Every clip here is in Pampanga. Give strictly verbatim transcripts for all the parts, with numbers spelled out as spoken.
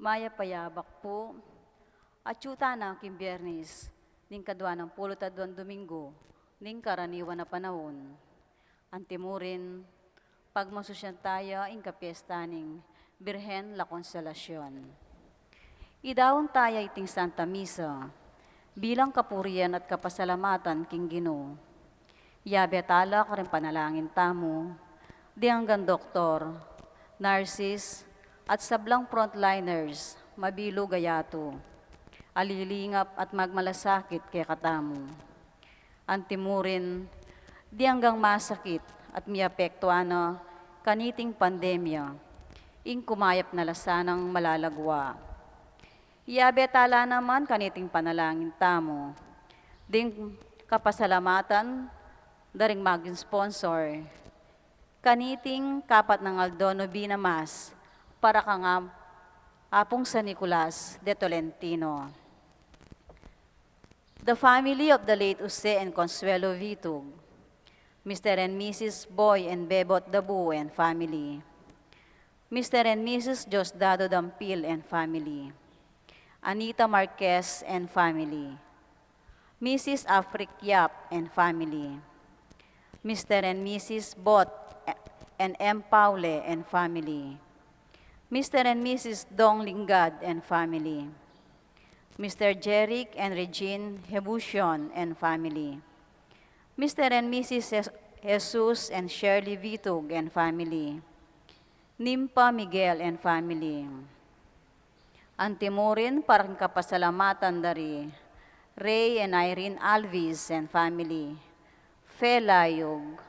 Mayap a yabak pu, atyu tana king Biyernes, ning kadwa nang pulu't adwang Dominggu ning karaniwan a panaun. Antimurin, pagmasusyan taya ing kapiyesta ning Birhen la Consolacion. Idaun taya iting Santa Misa bilang kapurian at kapasalamatan king Ginu. Yabe tala karing panalangin tamu ding anggang doktor, nurses, at sablang frontliners, mabilug a yatu, a lilingap at magmalasakit kekatamu. Antimurin, ding anggang masakit at miapektuan na kaniting pandemya, ing kumayap na la sanang malagwa. Yabe tala naman kaniting panalangin tamu ding kapasalamatan da ring maging sponsor kaniting kapat nang aldo nobena Mass para kang Apung San Nicolas de Tolentino. The family of the late Jose and Consuelo Vitug, Mister and Missus Boy and Bebot Dabu and family, Mister and Missus Diosdado Dampil and family, Anita Marquez and family, Missus Afric Yap and family, Mister and Missus Bot and M Paule and family, Mister and Missus Dong Lingad and family, Mister Jeric and Regine Hebucion and family, Mister and Missus Jes-, Jesus and Shirley Vitug and family, Nympha Miguel and family. Antimurin para king kapasalamatan da ri Ray and Irene Alvis and family, Fe Layug,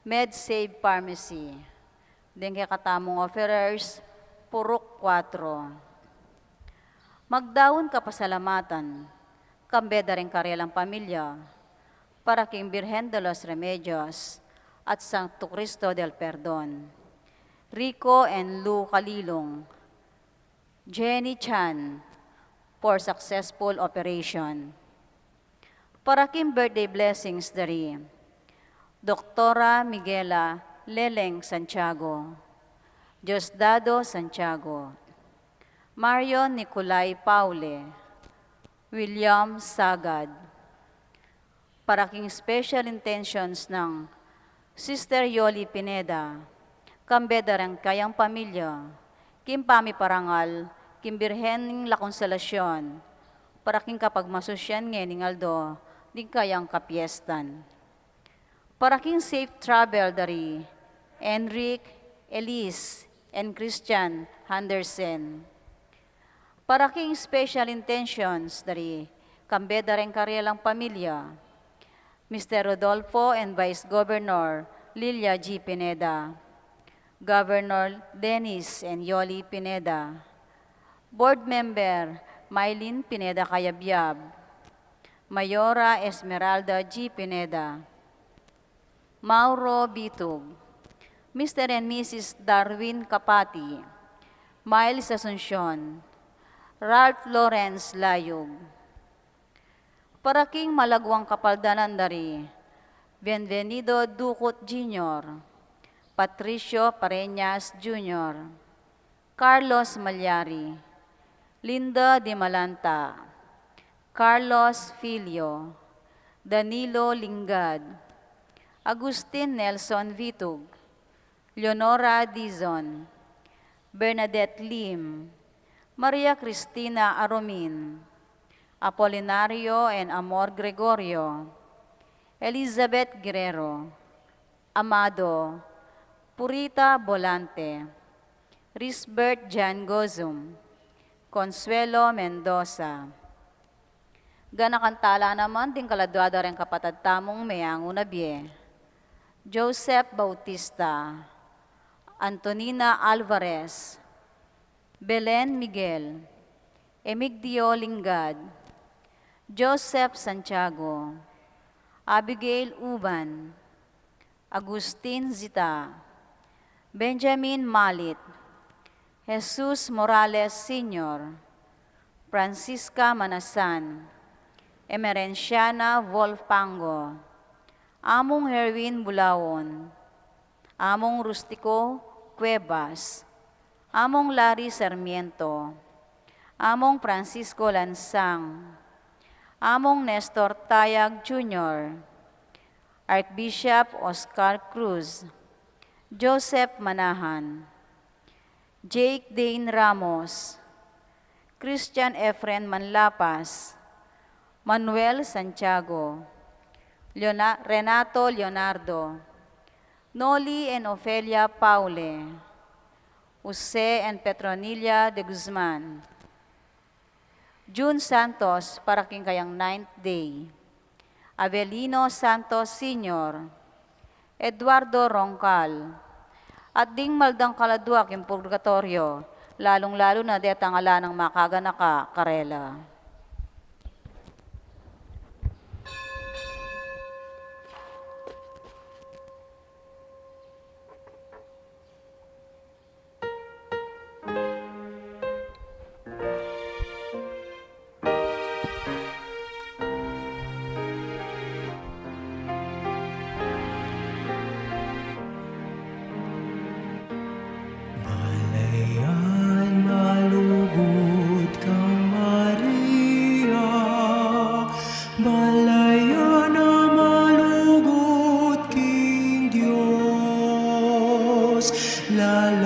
MedSave Pharmacy, ding kekatamung offerers, Purok kuatro. Magdaun kapasalamatan kambe da ring karelang pamilya, para king Birhen de los Remedios at Santo Cristo del Perdon, Rico and Lou Calilong, Jenny Chan, for successful operation. Para king birthday blessings da ri Doktora Miguela Leleng Santiago, Diosdado Santiago, Mario Nicolai Paule, William Sagad. Para king special intentions nang Sister Yoli Pineda, kambe da ring kayang pamilya, king pamiparangal king Birhen ning La Consolacion, para king kapagmasusyan ngening aldo ding kayang kapiestan. Para king safe travel da ri Enric, Elise, and Christian Henderson. Para king special intentions da ri kambe da ring karelang pamilya, Mister Rodolfo and Vice Governor Lilia G. Pineda, Governor Dennis and Yoli Pineda, Board Member Mylene Pineda Cayabyab, Mayora Esmeralda G. Pineda, Mauro Bitug, Mister and Missus Darwin Capati, Miles Asuncion, Ralph Lawrence Layug. Para king malagwang kapaldanan da ri Bienvenido Ducut Junior, Patricio Pareñas Junior, Carlos Malyari, Linda Dimalanta, Carlos Filio, Danilo Lingad, Agustin Nelson Vitug, Leonora Dizon, Bernadette Lim, Maria Cristina Aromin, Apolinario and Amor Gregorio, Elizabeth Guerrero, Amado, Purita Bolante, Risbert Jan Gozum, Consuelo Mendoza. Ganakan tala naman ding kaladua da ring kapatad tamung meangu na bie: Joseph Bautista, Antonina Alvarez, Belen Miguel, Emigdio Lingad, Joseph Santiago, Abigail Uban, Agustin Zita, Benjamin Malit, Jesus Morales Senior, Francisca Manasan, Emerenciana Volpango, Among Herwin Bulaon, Among Rustico Cuevas, Among Larry Sarmiento, Among Francisco Lansang, Among Nestor Tayag Junior, Archbishop Oscar Cruz, Joseph Manahan, Jake Dane Ramos, Christian Efren Manlapas, Manuel Santiago, Leona-, Renato Leonardo, Noli and Ofelia Paule, Jose and Petronilla de Guzman, Jun Santos para king kayang ninth day, Avelino Santos Senior, Eduardo Roncal, at ding maldang kaladua king purgatoryo, lalung-lalu na detang ala nang makaganaka karela. Balayan malugud ka, Maria, balayan a malugud king Dios, lalawigan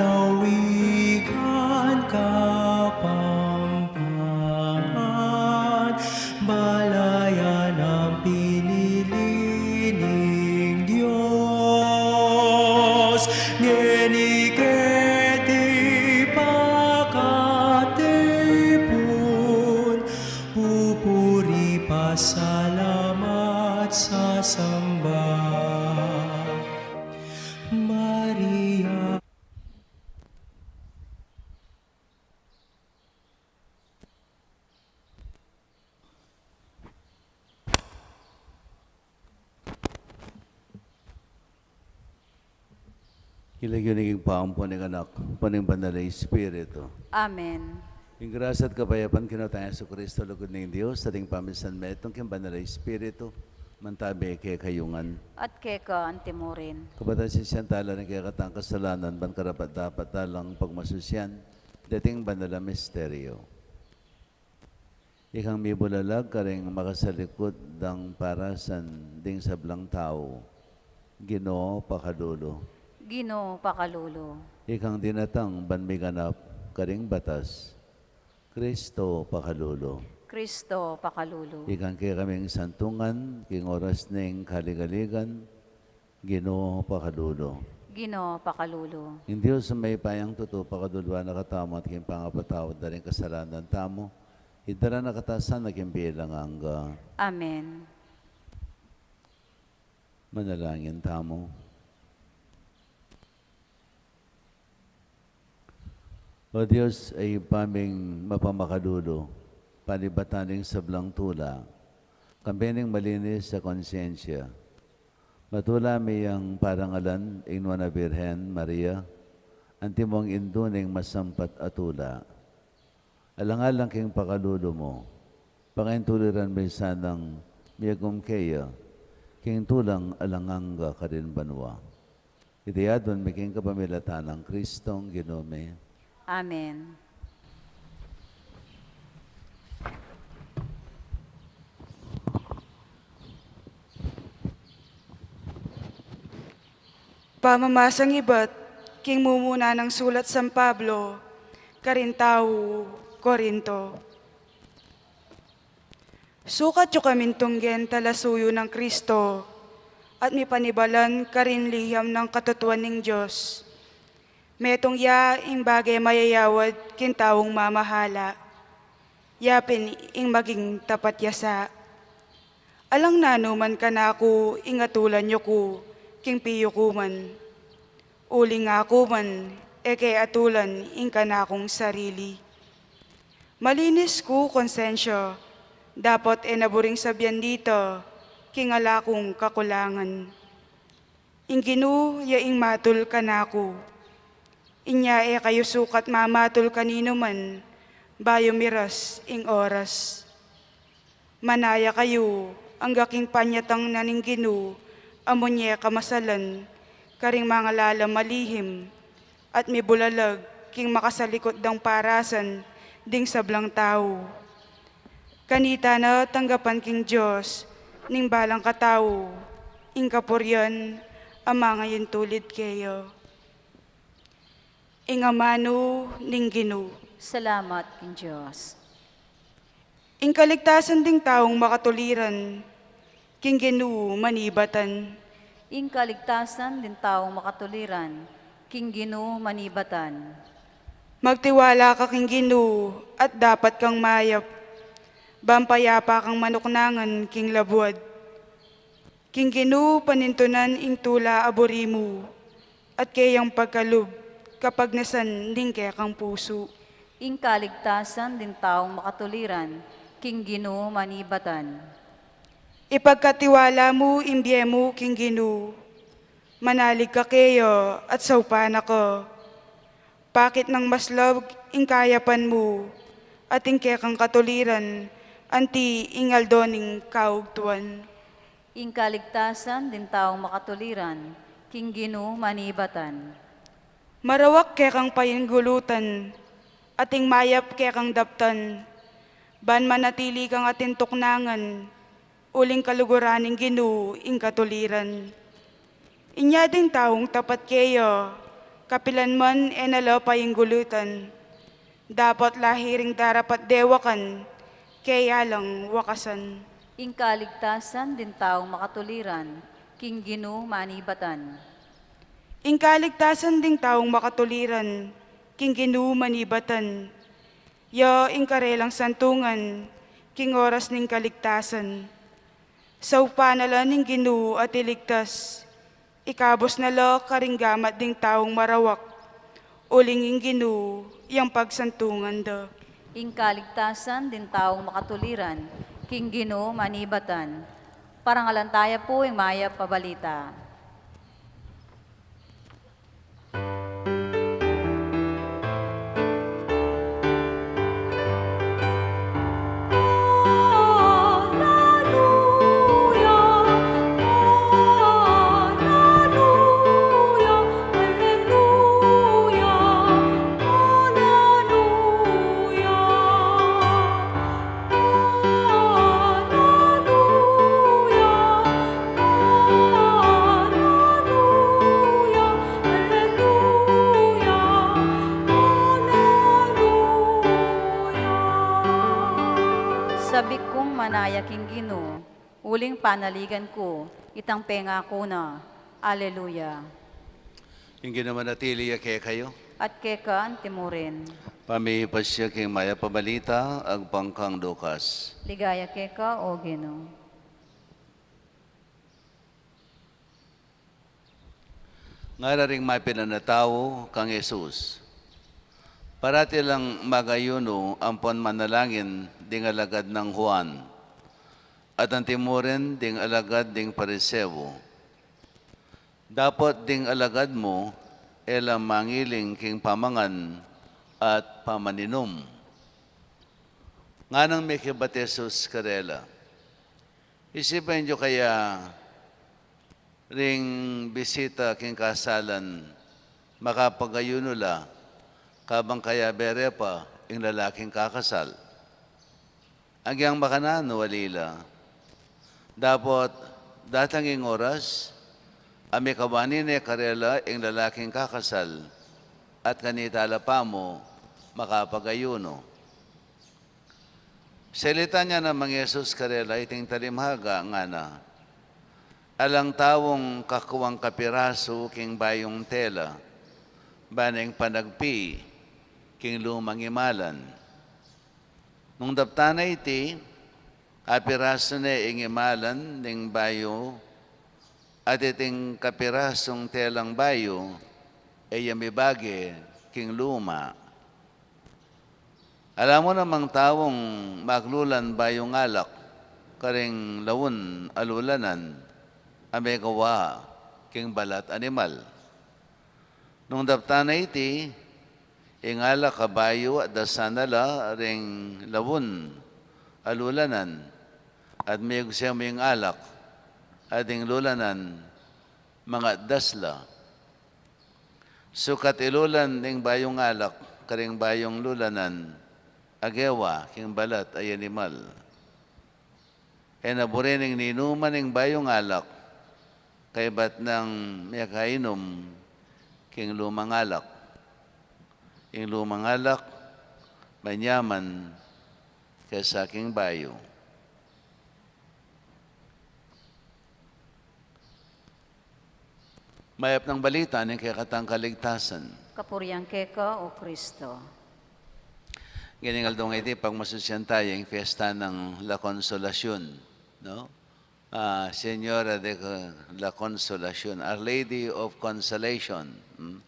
ka pang paman, balayan a pinili ning Dios, ngeni keti pakatipun, pupuri, pasalamat, sasamba. Maria. King lagyu ning Ibpa, ampo ning Anak, ampo ning Banal a Espiritu. Amen. Ing grasya at kapayapan king Ginu tang Jesucristo, lugud ning Dios, at ing pamisan metung king Banal a Espiritu, mantabi kekayu ngan. At keka antimurin. Kapatad, sisian tala ring kekatang kasalanan, ban karapat-dapat talang pagmasusyan deting banal a misteryo. Ikang mibulalag karing makasalikut dang parasan ding sablang tau, Ginu, pakalulu. Ginu, pakalulu. Ikang dinatang ban miganap karing batas, Kristo, pakalulu. Kristo, pakalulu. Ikang kekaming santungan king oras ning kaligaligan, Ginu, pakalulu. Ginu, pakalulu. Ing Dios a mayupayang tutu pakaluluan na katamu at king pangapatawad da ring kasalanan tamu, idala na katamu sana king bie alang angga. Amen. Manalangin tamu. O Dios, Ibpa ming mapamakalulu, panibatan ning sablang tula, kambe ning malinis a konsyensya, matula mi yang parangalan ing Nuan a Birhen Maria, antimong indu ning masampat a tula. Alang-alang king pakalulu mu, pakaintuliran mi sanang miyagum keya king tulang alang angga karin banua. Iti adwan mi king kapamilatan nang Kristong Ginu mi. Amen. Pamamasang ibat king mumuna nang sulat San Pablo karing tau Corinto. Sukat yu kaming tunggen talasuyu nang Kristo, at mipanibalan karing liham nang katutuan ning Dios. Metung ya ing bage mayayawad king taung mamahala, ya pin ing maging tapat ya sa. Alang nanu man kanaku ing atulan yu ku king piyukuman. Uling aku man, e ke atulan ing kanakung sarili. Malinis ku konsensya, dapot e na buring sabian dita king ala kung kakulangan. Ing Ginu ya ing matul kanaku. Inya e kayu sukat mamatul kaninu man, bayu miras ing oras. Manaya kayu, angga king panyatang na ning Ginu a munye kamasalan karing mangalala malihim, at mibulalag king makasalikut dang parasan ding sablang tau. Kanita na tanggapan king Dios ning balang katau ing kapurian a mangayun tulid keya. Ing amanu ning Ginu. Salamat king Dios. Ing kaligtasan ding taung makatuliran, king Ginu manibatan. Ing kaligtasan ding taung makatuliran, king Ginu manibatan. Magtiwala ka king Ginu at dapat kang mayap, ban payapa kang manuknangan king labuad. King Ginu panintunan ing tula a buri mu, at keyang pagkalub kapagnasan ning kekang pusu. Ing kaligtasan ding taung makatuliran, king Ginu manibatan. Ipagkatiwala mu ing bie mu king Ginu, manalig ka keya at saupan na ka. Pakit nang maslab ing kayapan mu, at ing kekang katuliran anti ing aldo ning kaugtuan. Ing kaligtasan ding taung makatuliran, king Ginu manibatan. Marawak kekang payinggulutan, at ing mayap kekang daptan, ban manatili kang atin tuknangan, uling kaluguran ning Ginu ing katuliran. Inya ding taung tapat keya, kapilan man e na la payinggulutan. Dapat la hiring darapat dewakan, keya lang wakasan. Ing kaligtasan ding taung makatuliran, king Ginu manibatan. Ing kaligtasan ding taung makatuliran, king Ginu manibatan. Ya ing karelang santungan, king oras ning kaligtasan. Saupan na la ning Ginu at iligtas. Ikabus na la karing gamat ding taung marawak, uling ing Ginu yang pagsantungan da. Ing kaligtasan ding taung makatuliran, king Ginu manibatan. Parangalan taya pu ing mayap a balita. Sabik kung manaya king Ginu, uling panaligan ku itang pengaku na. Aleluya. Ing Ginu manatili ya kekayu. At keka antimurin. Pamipasya king mayap a balita agpang kang Lucas. Ligaya keka, O Ginu. Ngara ring mapilan a tau kang Jesus, parati lang mag-ayunu ampon manalangin ding alagad nang Juan, at antimurin ding alagad ding Pariseo. Dapot ding alagad mu, e la mangiling king pamangan at pamaninum. Nganang mekibat Jesus karela, isipan yu kaya ring bisita king kasalan, makapag-ayunu la, kabang kaya bere pa ing lalaking kakasal? Agyang makananu, ali la. Dapot datang ing oras, a mikawani ne karela ing lalaking kakasal, at kanita la pamu makapag-ayunu. Salitan ya namang Jesus karela iting talimhaga, ngana, alang taung kakuang kapirasu king bayung tela, ban ing panagpi king lumang imalan. Nung daptan na iti, apirasu ne ing imalan ning bayu, at iting kapirasung telang bayu, e ya mibage king luma. Ala mu namang taung maglulan bayung alak karing laun a lulanan a megawa king balat animal. Nung daptan na iti, ing alak a bayu atdasan na la ring laun a lulanan, at miyugse mu ing alak, at ing lulanan mangatdas la. Sukat ilulan ing bayung alak karing bayung lulanan, agewa king balat a animal. E na buri ning ninuman ing bayung alak, kaybat nang mekainum king lumang alak. Ing lumang alak manyaman kesa king bayu. Mayap nang balita ning kekatang kaligtasan. Kapurian keka, O Kristo. Ngening aldo ngeni, pagmasusyan taya ing fiesta nang La Consolacion, no? Ah, Señora de la Consolacion, Our Lady of Consolation. Hmm?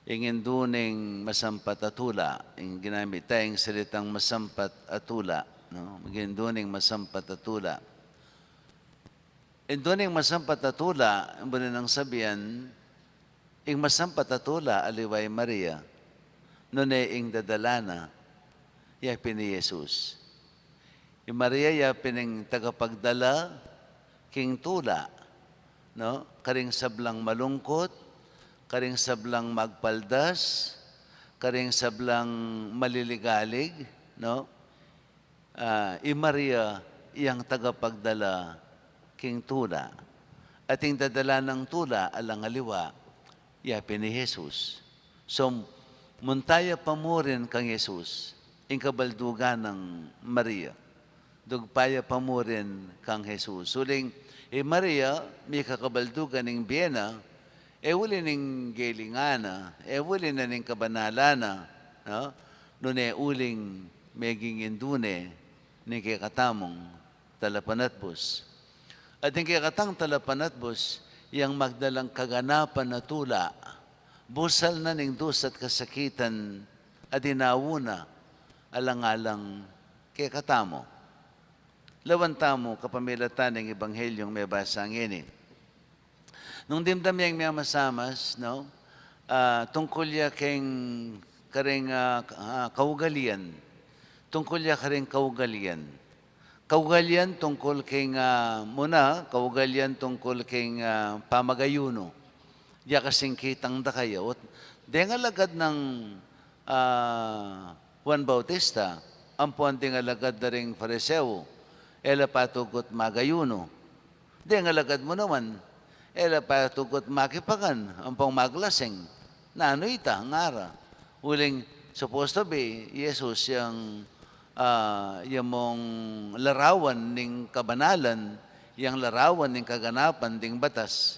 Ing Indu ning masampat a tula, ing ginamit taya ing salitang masampat a tula, no? Ing Indu ning masampat a tula. Indu ning masampat a tula, buri nang sabian, ing masampat a tula aliwa i Maria, nune ing dadala na, ya pin i Jesus. I Maria ya pin ing tagapagdala king tula, no? Karing sablang malungkut, karing sablang magpaldas, karing sablang maliligalig, no? Ah, i Maria yang tagapagdala king tula. At ing dadala nang tula, alang aliwa, ya pin i Jesus. So, munta ya pa murin kang Jesus, ing kabaldugan nang Maria. Dugpa ya pa murin kang Jesus. Uling, i Maria, mika kabaldugan ning bie na, e uli ning gelingan na, e uli na ning kabanalan na, no? Nune uling meging indu ne ning kekatamung talapanatbus. At ing kekatang talapanatbus, yang magdalang kaganapan a tula, busal na ning dusa at kasakitan a dinawu na, alang-alang kekatamu. Lawan tamu kapamilatan ning Ebanghelyung mebasa ngeni. Nung dimdam yang miyamasamas, no? Ah, tungkul ya king karing, ah, ah, kaugalian. Tungkul ya karing kaugalian. Kaugalian tungkul king, ah, muna, kaugalian tungkul king, ah, pamagayunu. Ya kasing kitang da kaya. Ot, deng alagad nang, ah, Juan Bautista, ampon deng alagad da ring Fariseo, e la patugut magayunu. Deng alagad mu naman, e la patugut makipakan, ampong maglasing. Nanu ita, ngara? Uling supposed to be, Jesus yang, ah, yang mung larawan ning kabanalan, yang larawan ning kaganapan ding batas.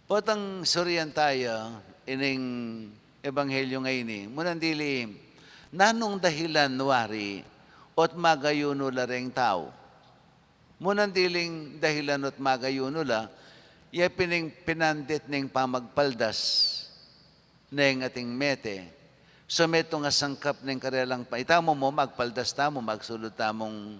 Potang surian taya ining ebanghelyo ngeni, munang dili, nanung dahilan wari ot magayunu la reng tau? Munang diling dahilan ot magayunu la, ya pin ing pinandit ning pamagpaldas neng ating mete. So, metung a sangkap neng karelang pa-, itamu mu, magpaldas tamu, magsulud tamung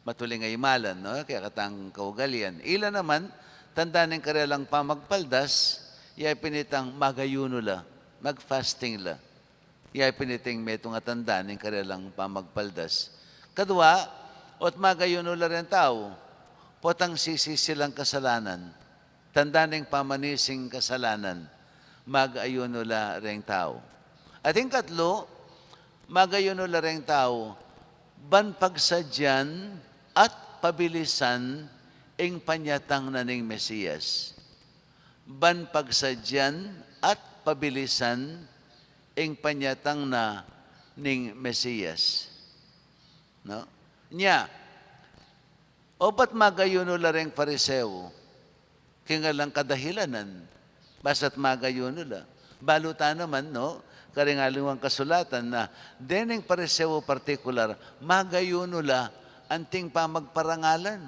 matuling a imalan, no? Kaya katang kaugalian. Ila naman, tanda neng karelang pamagpaldas, ya pin itang magayunu la, mag-fasting la. Ya pin iting metung a tanda ning karelang pamagpaldas. Kadua, ot magayunu la reng tau, potang sisisi lang kasalanan. Tanda ning pamanising kasalanan, magayunu la reng tau. At ing katlu, magayunu la reng tau, ban pagsadyan at pabilisan ing panyatang na ning Mesias. Ban pagsadyan at pabilisan ing panyatang na ning Mesias. No? Nya, obat magayunu la reng Fariseo, king alang kadahilanan, basta't magayunu la. Balu ta naman, no, karing aliwang kasulatan na, dening Fariseo partikular, magayunu la anting pamagparangalan.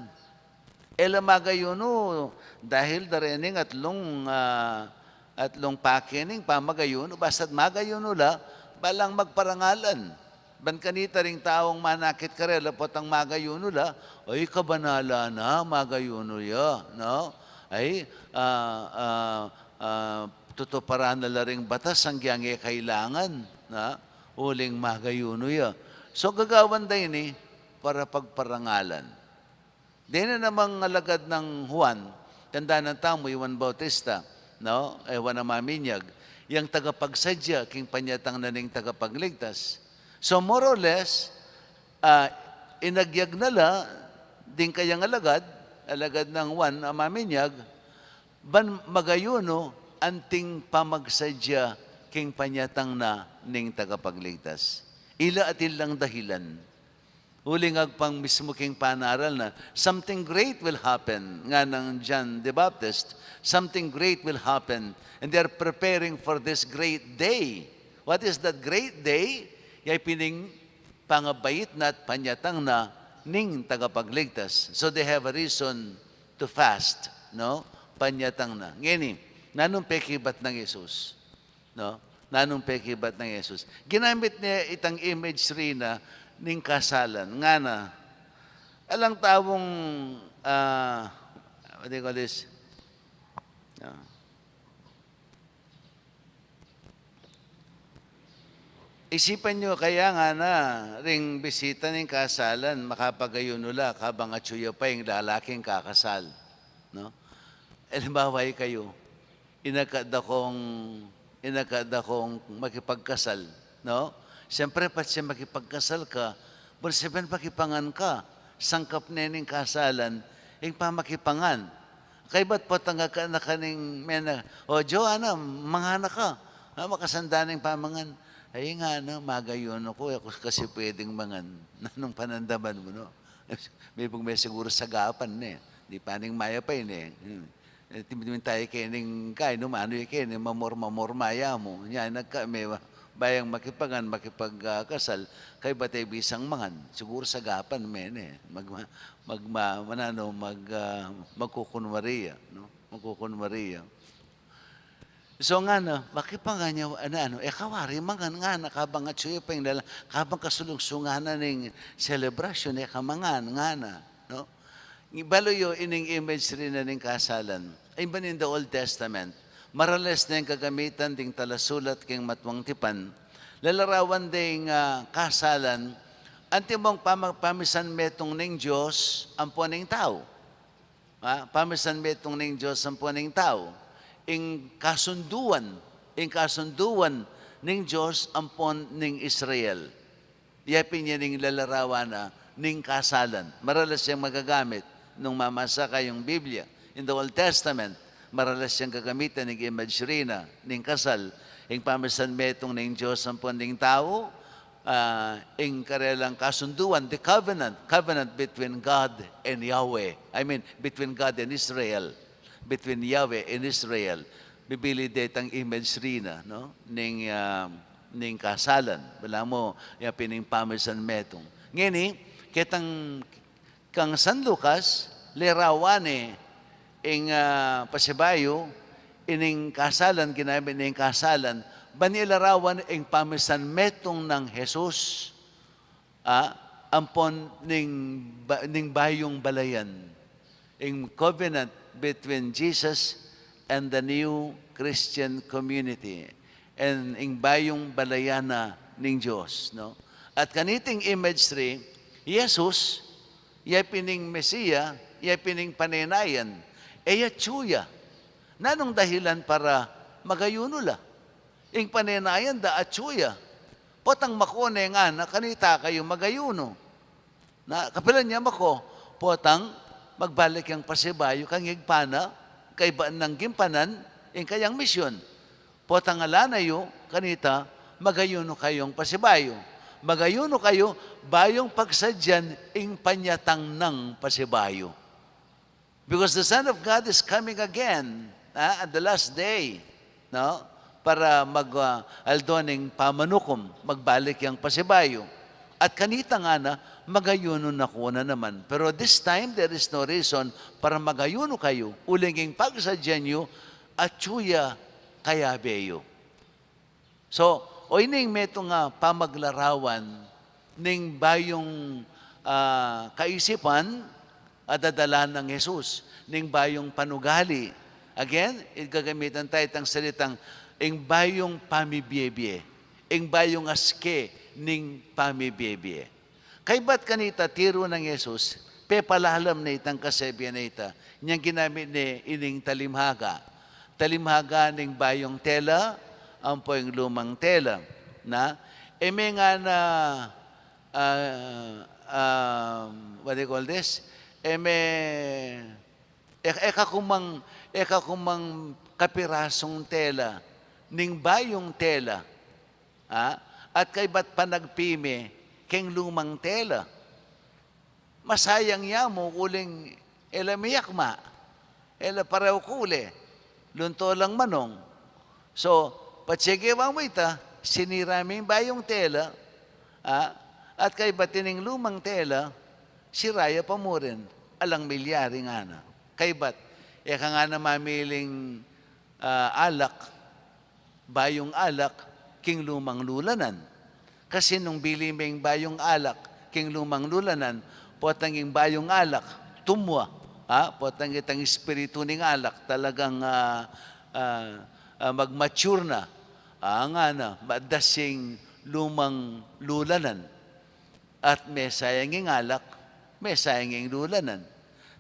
E la magayunu dahil da rening atlung, ah, atlung pake ning pamagayunu, basta't magayunu la, balang magparangalan. Ban kanita ring taung manakit karela potang magayunu la, ay, kabanalan na, magayunu ya, no? Ay, ah, ah, ah, tutuparan na la ring batas, agyang e kailangan, na? Uling magayunu ya. So, gagawan da ini para pagparangalan. Deni namang alagad nang Juan, tandanan tamu i Juan Bautista, no? E, Juan a Maminyag, yang tagapagsadya king panyatang na ning Tagapagligtas. So, more or less, ah, inagyag na la ding kayang alagad, alagad nang Juan a maminyag, ban magayuno anting pamagsadya king panyatang na ning tagapagligtas. Ila atin lang dahilan. Uling agpang mismu king panaral na, "Something great will happen," ngana nang John the Baptist, "Something great will happen, and they are preparing for this great day." What is that great day? Ya pin ing pangabait na at panyatang na ning tagapagligtas. So they have a reason to fast, no? Panyatang na. Ngeni, nanung pekibat nang Jesus? No? Nanung pekibat nang Jesus? Ginamit ne itang imagery na ning kasalan. Ngana, alang taung, ah, what do you call this? Ah. Isipan yu kaya, ngana, ring bisita ning kasalan, makapagayuno la kabang atyu ya pa ing lalaking kakasal, no? Alimbawa, ikayu, inaka da kung, inaka da kung makipagkasal, no? Siyempre, patse makipagkasal ka, bang sabian makipangan ka, sangkap ne ning kasalan ing pamakipangan. Kaybat potang agka na kaning mena, "O, Joanna, mangana ka." Ah, makasanda ning pamangan. "Ay, ngana, magayuno ku, e ku kasi pwedeng mangan." Nanung panandaman mu, no? Mebug me siguru sagapan ne. Di pa ning mayap a ini. Hmm. E, timid-timid tayu keni, kaya numanu ya keni, mamor-mamor maya mu. Nya, nagka me, bayang makipangan, makipag, ah, kasal, kaybat e bisang mangan. Siguru sagapan me ne. Magma-, magma-, mananu, mag, ah, magkukunwari ya, no? Magkukunwari ya. So ngana, makipangan ya, anu, anu, e ka wari mangan, ngana, kabang atyu ya pa ing lala-, kabang kasulungsungan na ning selebrasyon, e ka mangan, ngana, no? Balu yu ining imagery na ning kasalan. Even in the Old Testament, maralas ne ing kagamitan ding talasulat king Matuang Tipan. Lalarawan ding, ah, kasalan, antimong pama-, pamisan metung ning Dios ampon ning tau. Ah, pamisan metung ning Dios ampon ning tau. Ing kasunduan, ing kasunduan ning Dios ampon ning Israel. Ya pin ya ing lalarawan na ning kasalan. Maralas yang magagamit nung mamasa kayung Biblia. In the Old Testament, maralas yang gagamitan ing imagery na ning kasal. Ing pamisan metung ning Dios ampon ning tau, ah, ing karelang kasunduan, the covenant, covenant between God and Yahweh. I mean, between God and Israel. Between Yahweh and Israel. Bibili detang imagery na, no? Ning, ah, ning kasalan. Balamu, ya pin ing pamisan metung. Ngeni, ketang kang San Lucas, larawan ne ing, ah, pasibayu, ining kasalan, ginamit ne ing kasalan, ban ilarawan ing pamisan metung nang Jesus, ah, ampon ning ba-, ning bayung balayan. Ing covenant between Jesus and the new Christian community. And ing bayung balayan na ning Dios, no? At kaniting imagery, Jesus, ya pin ing Mesia, ya pin ing panenayan, e ya atyu ya. Nanung dahilan para magayuno la? Ing panenayan da atyu ya. Potang mako ne ngana, kanita kayu magayuno. Na, kapilan ya mako, potang magbalik yang pasibayu kang Ibpa na, kaybat nang gimpanan ing kayang misyon. Potang ala na yu, kanita, magayuno kayung pasibayu. Magayuno kayu, bayung pagsadyan ing panyatang nang pasibayu. Because the Son of God is coming again, ah, at the last day, no? Para mag, ah, aldo ning pamanukum, magbalik yang pasibayu. At kanita ngana, magayuno na ku na naman. Pero this time, there is no reason para magayuno kayu, uling ing pagsadyan yu, atyu ya kayabe yu. So, o ini ing metung a pamaglarawan ning bayung, ah, kaisipan a dadala nang Jesus, ning bayung panugali. Again, gagamitan tayu itang salitang ing bayung pamibiebie, ing bayung aske ning pamibiebie. Kaybat kanita tiru nang Jesus, pepalalam ne itang kasebian a ita, inyang ginamit ne ining talimhaga. Talimhaga ning bayung tela, ampo ing lumang tela. Na, E me ngana, ah, ah, what do you call this? E me, e, e ka kumang, e ka kumang kapirasung tela ning bayung tela, ah, at kaybat panagpi me keng lumang tela. Masayang ya mu uling e la miyakma, e la pareho kule, lunto lang manung. So, patse gewa mu ita, sinira me ing bayung tela, ah, at kaybat ining lumang tela, sira ya pa mu rin, alang milyari ngana. Kaybat, e ka ngana mamiling, ah, alak, bayung alak king lumang lulanan. Kasi nung bili meng bayung alak king lumang lulanan, potang ing bayung alak tumwa, ha? Potang itang espiritu ning alak talagang, ah, ah, ah, mag-mature na. Ah, ngana, madas ing lumang lulanan. At mesayang ing alak, mesayang ing lulanan.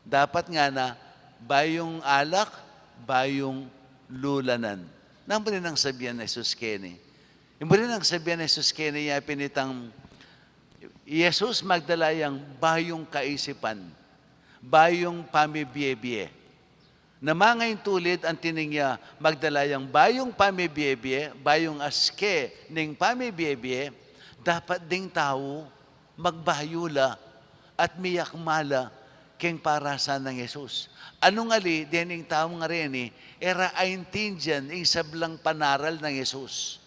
Dapat ngana, bayung alak, bayung lulanan. Nanu rin ing sabian nang Jesus keni? Ing buri nang sabian nang Jesus keni, yapin itang Jesus magdala yang bayung kaisipan, bayung pamibie-bie. Na manga intulid, anti ning ya magdala yang bayung pamibie-bie, bayung aske ning pamibie-bie, dapat ding tau magbayu la at miyakma la keng parasan nang Jesus. Nung ali, dening tau ngareni, e ra aintindian ing sablang panaral nang Jesus.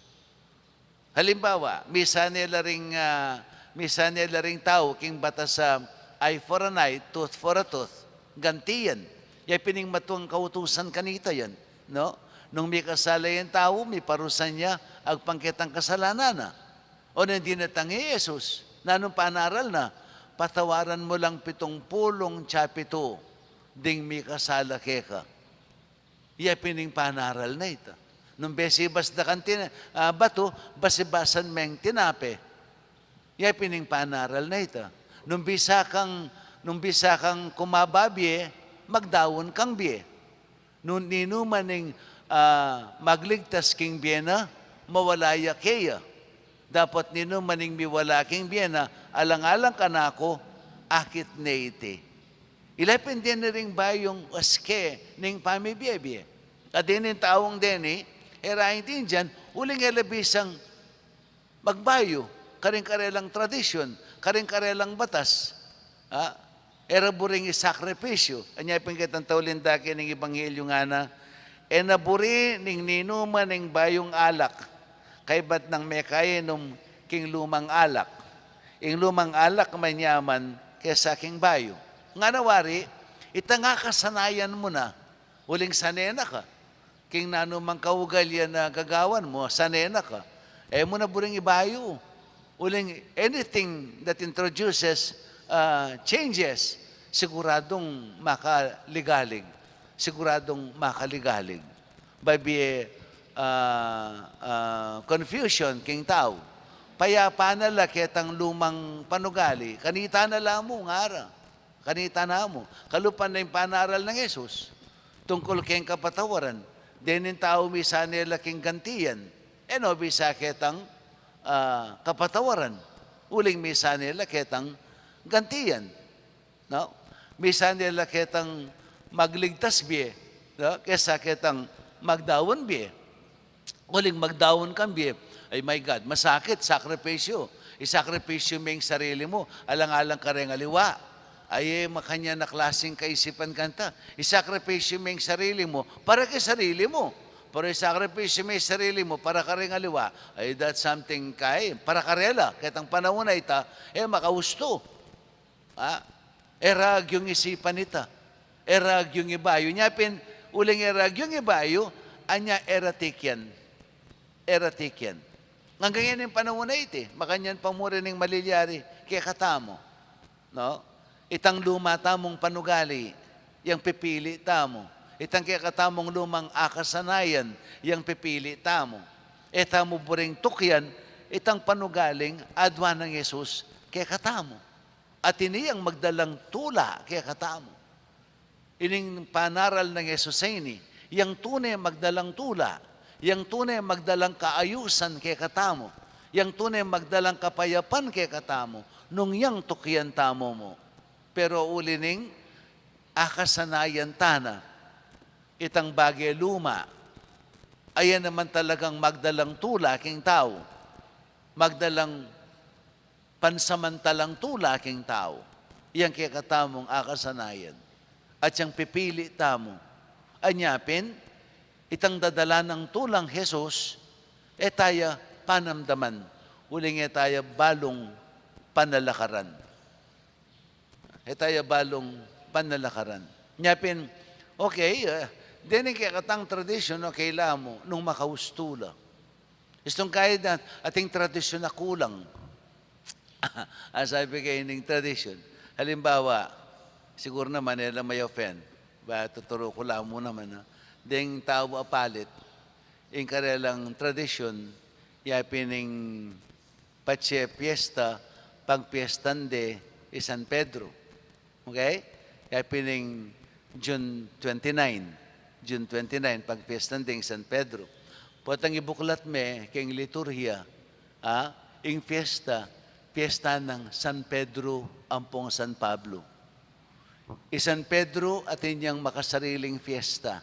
Halimbawa, misan ne la ring, ah, misan ne la ring tau king batas a eye for an eye, tooth for a tooth, ganti yan. Ya pin ing matuang kautusan kanita yan, no? Nung mikasala yang tau, miparusa ya agpang ketang kasalanan na. O nung dinatang i Jesus, nanung panaral na? Patawaran mu lang pitung pulung tsa pitu ding mikasala keka. Ya pin ing panaral na ita. Nung besi basdakan tina-, ah, batu, basibasan meng tinape. Ya pin ing panaral na ita. Nung bisa kang, nung bisa kang kumaba bie, magdaun kang bie. Nung ninuman ing, ah, magligtas king bie na, mawala ya keya. Dapot ninuman ing miwala king bie na, alang-alang kanaku, akit ne iti. Ila pin deni ring bayung aske ning pamibie-bie. At dening taung deni, e ra aintindian, uling e la bisang magbayu karing karelang tradisyun, karing karelang batas. Ha? E ra buring isakripisyu. Anya pin ketang tauling dake ning ebanghelyu ngana, e na buri ning ninuman ning bayung alak, kaybat nang mekainum king lumang alak. Ing lumang alak manyaman kesa king bayu. Ngana wari, itang akasanayan mu na, uling sane na ka. King nanumang kaugalian a gagawan mu, sane na ka. E mu na buring ibayu. Uling anything that introduces, ah, changes, siguradung makaligalig. Siguradung makaligalig. Babie, ah, ah, confusion king tau. Payapa na la ketang lumang panugali, kanita na la mu, ngara. Kanita na mu. Kalupa na ing panaral nang Jesus tungkul keng kapatawaran. Dening tau misan ne la king gantian. E no bisa ketang, ah, kapatawaran. Uling misan ne la ketang gantian. No? Misan ne la ketang magligtas bie, no? Kesa ketang magdaun bie. Uling magdaun kang bie. Ay, my God, masakit, sakripisyu. Isakripisyu me ing sarili mu, alang-alang kareng aliwa. Ay, e, makanyan a klasing kaisipan kanita. Isakripisyu me ing sarili mu para keng sarili mu. Pero isakripisyu me ing sarili mu para kareng aliwa. Ay, that's something kay, para karela. Ketang panaun a ita, e, makaustu. Ha? E ra agyung isipan ita. E ra agyung ibayu. Nya pin, uling e ra agyung ibayu, anya e ra tikian. E ra tikian. Anggang ngeni ing panaun a iti, makanyan pa mu rin ing malilyari kekatamu. No? Itang luma tamung panugali, yang pipili tamu. Itang kekatamung lumang akasanayan, yang pipili tamu. E tamu buring tukian, itang panugaling adwan nang Jesus kekatamu. At ini yang magdalang tula kekatamu. Ining panaral nang Jesus a ini, yang tune magdalang tula, yang tune magdalang kaayusan kekatamu, Yang tune magdalang kapayapan kekatamu, nung yang tukian tamu mu. Pero uli ning akasanayan ta na, itang bage luma, ayan naman talagang magdalang tula king tau, magdalang pansamantalang tula king tau. Yang kekatamung akasanayan. At yang pipili tamu. Anya pin, itang dadala nang tulang Jesus, e taya panamdaman, uling e taya balung panalakaran. E taya balung panalakaran. Nya pin, okay, eh, dening kekatang tradisyun, okay la mu, nung makaustu la. Istung kaya na, ating tradisyun a kulang. Ang sabi kaya ning tradisyun. Halimbawa, siguro naman, e la may offend. Ba, tuturu ku la mu naman, ha? Deng tau a palit, ing karelang tradisyun, ya pin ing patse piyesta, pagpiyestan de i San Pedro. Okay? Ya pin ing June twenty-nine. June twenty-nine, pagpiyestan ding San Pedro. Potang ibuklat me, keng liturhiya, ah, ing piyesta, piyesta nang San Pedro ampong San Pablo. I San Pedro atin yang makasariling fiesta.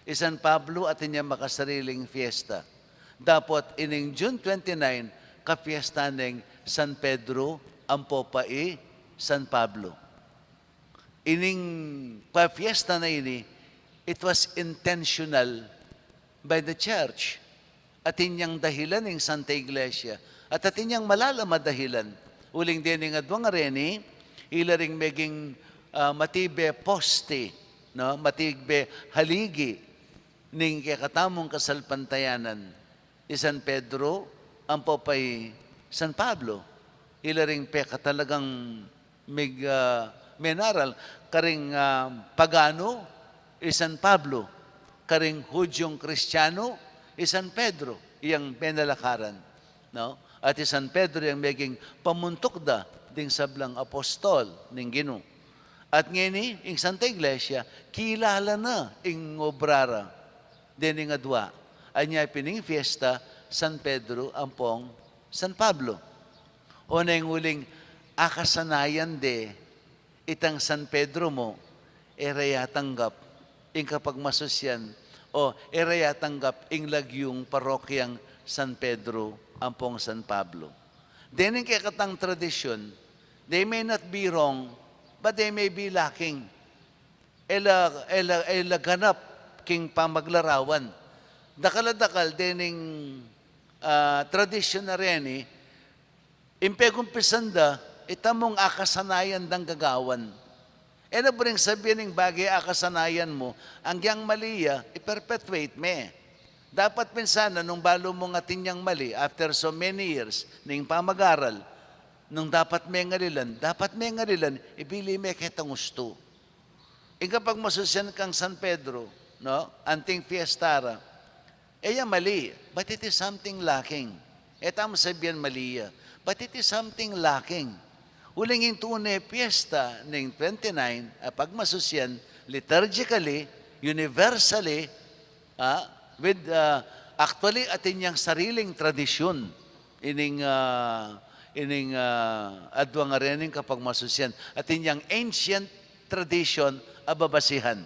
I San Pablo atin yang makasariling fiesta. Dapot ining June twenty-nine, kapiesta neng San Pedro ampo pa i San Pablo. Ining papiesta na ini, it was intentional by the church. Atin yang dahilan ing Santa Iglesia. At atin yang malalam a dahilan. Uling dening adwang a reni, ila ring meging, ah, matibe poste, no? Matibe haligi ning kekatamung kasalpantayanan. I San Pedro, ampo pa i San Pablo. Ila ring pekatalagang mig-, ah, menaral, karing, ah, pagano, i San Pablo, karing Hudyung Kristiyanu, i San Pedro, yang menalakaran, no? At i San Pedro yang meging pamuntuk da ding sablang apostol ning Ginu. At ngeni, ing Santa Iglesia, kilala na ing obra ra dening adwa. Anya pin ing fiesta, San Pedro ampong San Pablo. O neng uling akasanayan de, itang San Pedro mu, e ra ya tanggap ing kapagmasusyan, o e ra ya tanggap ing lagyung parokyang San Pedro ampong San Pablo. Dening kekatang tradisyun, they may not be wrong, but they may be lacking. E la, e la, e la ganap king pamaglarawan. Dakal a dakal dening, ah, tradisyun a reni, ing pegumpisan da, ita mung akasanayan dang gagawan. E na buring sabian ing bage akasanayan mu, agyang mali ya, i-perpetuate me. Dapat pin sana nung balu mung atin yang mali, after so many years ning pamagaral, nung dapat me ngalilan, dapat me ngalilan, ibili me ketang ustu. Ing kapagmasusyan kang San Pedro, no? Anting fiesta ra. E ya mali, but it is something lacking. E tamu sabian mali ya, but it is something lacking. Uling ing tune fiesta ning twenty-nine, a pagmasusyan, liturgically, universally, ah, with, ah, actually, atin yang sariling tradisyun. Ining, ah, ining, ah, adwang a rening kapagmasusyan. Atin yang ancient tradition a babasihan.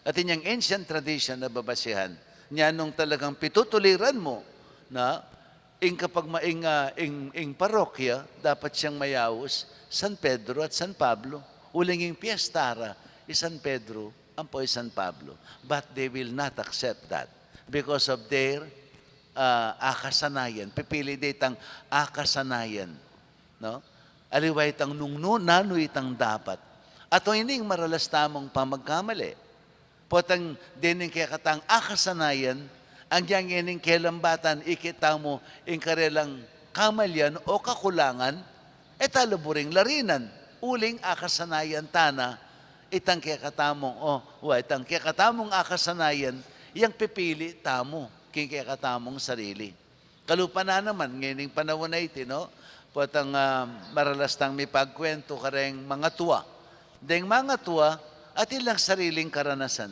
Atin yang ancient tradition a babasihan. Nya nung talagang pitutuliran mu na ing kapagma-, ing, ah, ing, ing parokya, dapat siyang mayaus San Pedro at San Pablo. Uling ing piesta ra, i San Pedro ampo i San Pablo. But they will not accept that because of their, ah, akasanayan. Pipili da itang akasanayan, no? Aliwa itang nung nu-, nanu itang dapat. Ato ining maralas tamung pamagkamali. Potang dening kekatang akasanayan, agyang ining kelambatan ikit tamu ing karelang kamalian o kakulangan, e ta la buring larinan, uling akasanayan ta na itang kekatamung, o, wa, itang kekatamung akasanayan, yang pipili tamu king kekatamung sarili. Kalupa na naman, ngening panaun a iti, no? Potang, ah, maralas tang mipagkwentu kareng mangatua. Deng mangatua, atin lang sariling karanasan.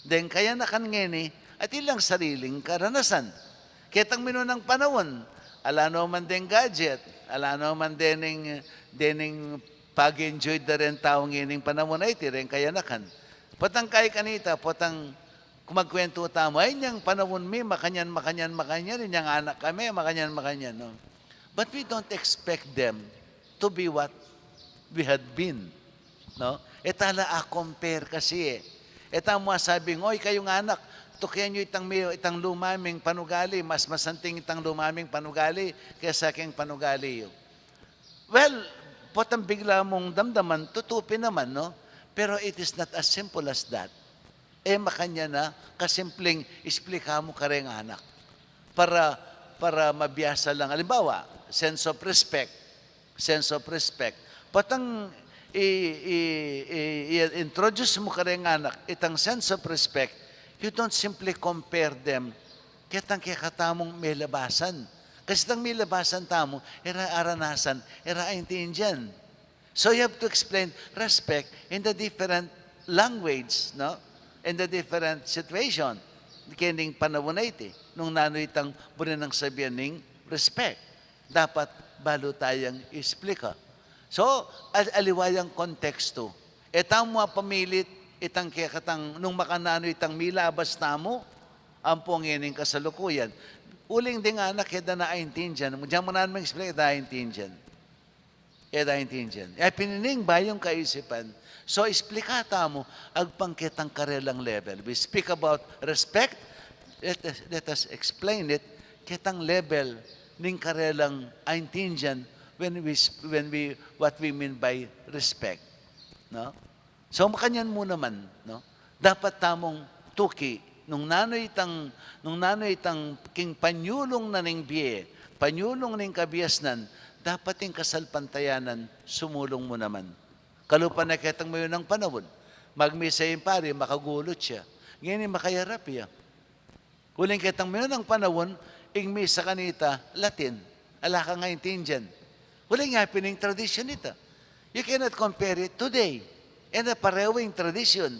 Deng kayanakan ngeni, atin lang sariling karanasan. Ketang minunang panaun, Ala no man deng gadget, ala no man dening, dening pag-enjoy da ring tau ngening panaun a iti, reng kayanakan. Potang kaya kanita, potang kumagkwentu tamu, "Ay, inyang panaun mi, makanyan, makanyan, makanyan, inyang anak kami, makanyan, makanyan," no? But we don't expect them to be what we had been, no? E ta la a-compare kasi, e. E tamu asabing, "Oy, kayung anak, tukian yu itang mi-, itang luma ming panugali, mas masanting itang luma ming panugali kesa keng panugali yu." Well, potang bigla mung damdaman, tutu pin naman, no? Pero it is not as simple as that. E makanyan a kasimpleng isplika mu kareng anak para, para mabiasa lang. Alimbawa, sense of respect. Sense of respect. Potang i, i, i, i-introduce mu kareng anak itang sense of respect, you don't simply compare them ketang kekatamung melabasan. Kasi itang melabasan tamu, e ra aranasan, e ra aintindian. So you have to explain respect in the different language, no? In the different situation. Kening panaun a iti, nung nanu itang buri nang sabian ning respect, dapat balu tayang isplika. So, al-, aliwa yang kontekstu. E tamu a pamilit itang kekatang nung makananu itang milabas tamu, ampo ngening kasalukuyan. Uling deng anak, e da na aintindian. Dinan mu nang explain, e da aintindian. E da aintindian. E pin ining bayung kaisipan. So, isplika tamu agpang ketang karelang level. We speak about respect. Let us, let us explain it ketang level ning karelang aintindian when we sp-, when we, what we mean by respect. No? So, makanyan mu naman, no? Dapat tamung tuki, nung nanu itang, nung nanu itang king panyulung na ning bie, panyulung ning kabiasnan, dapat ing kasalpantayanan sumulung mu naman. Kalupa na ketang mayunang panaun, magmisa ing pari, makagulut ya. Ngeni makayarap ya. Uling ketang mayunang panaun, ing misa kanita, Latin. Ala kang aintindian. Uling ya pin ing tradisyun ita. You cannot compare it today. E na parehu ing tradisyun.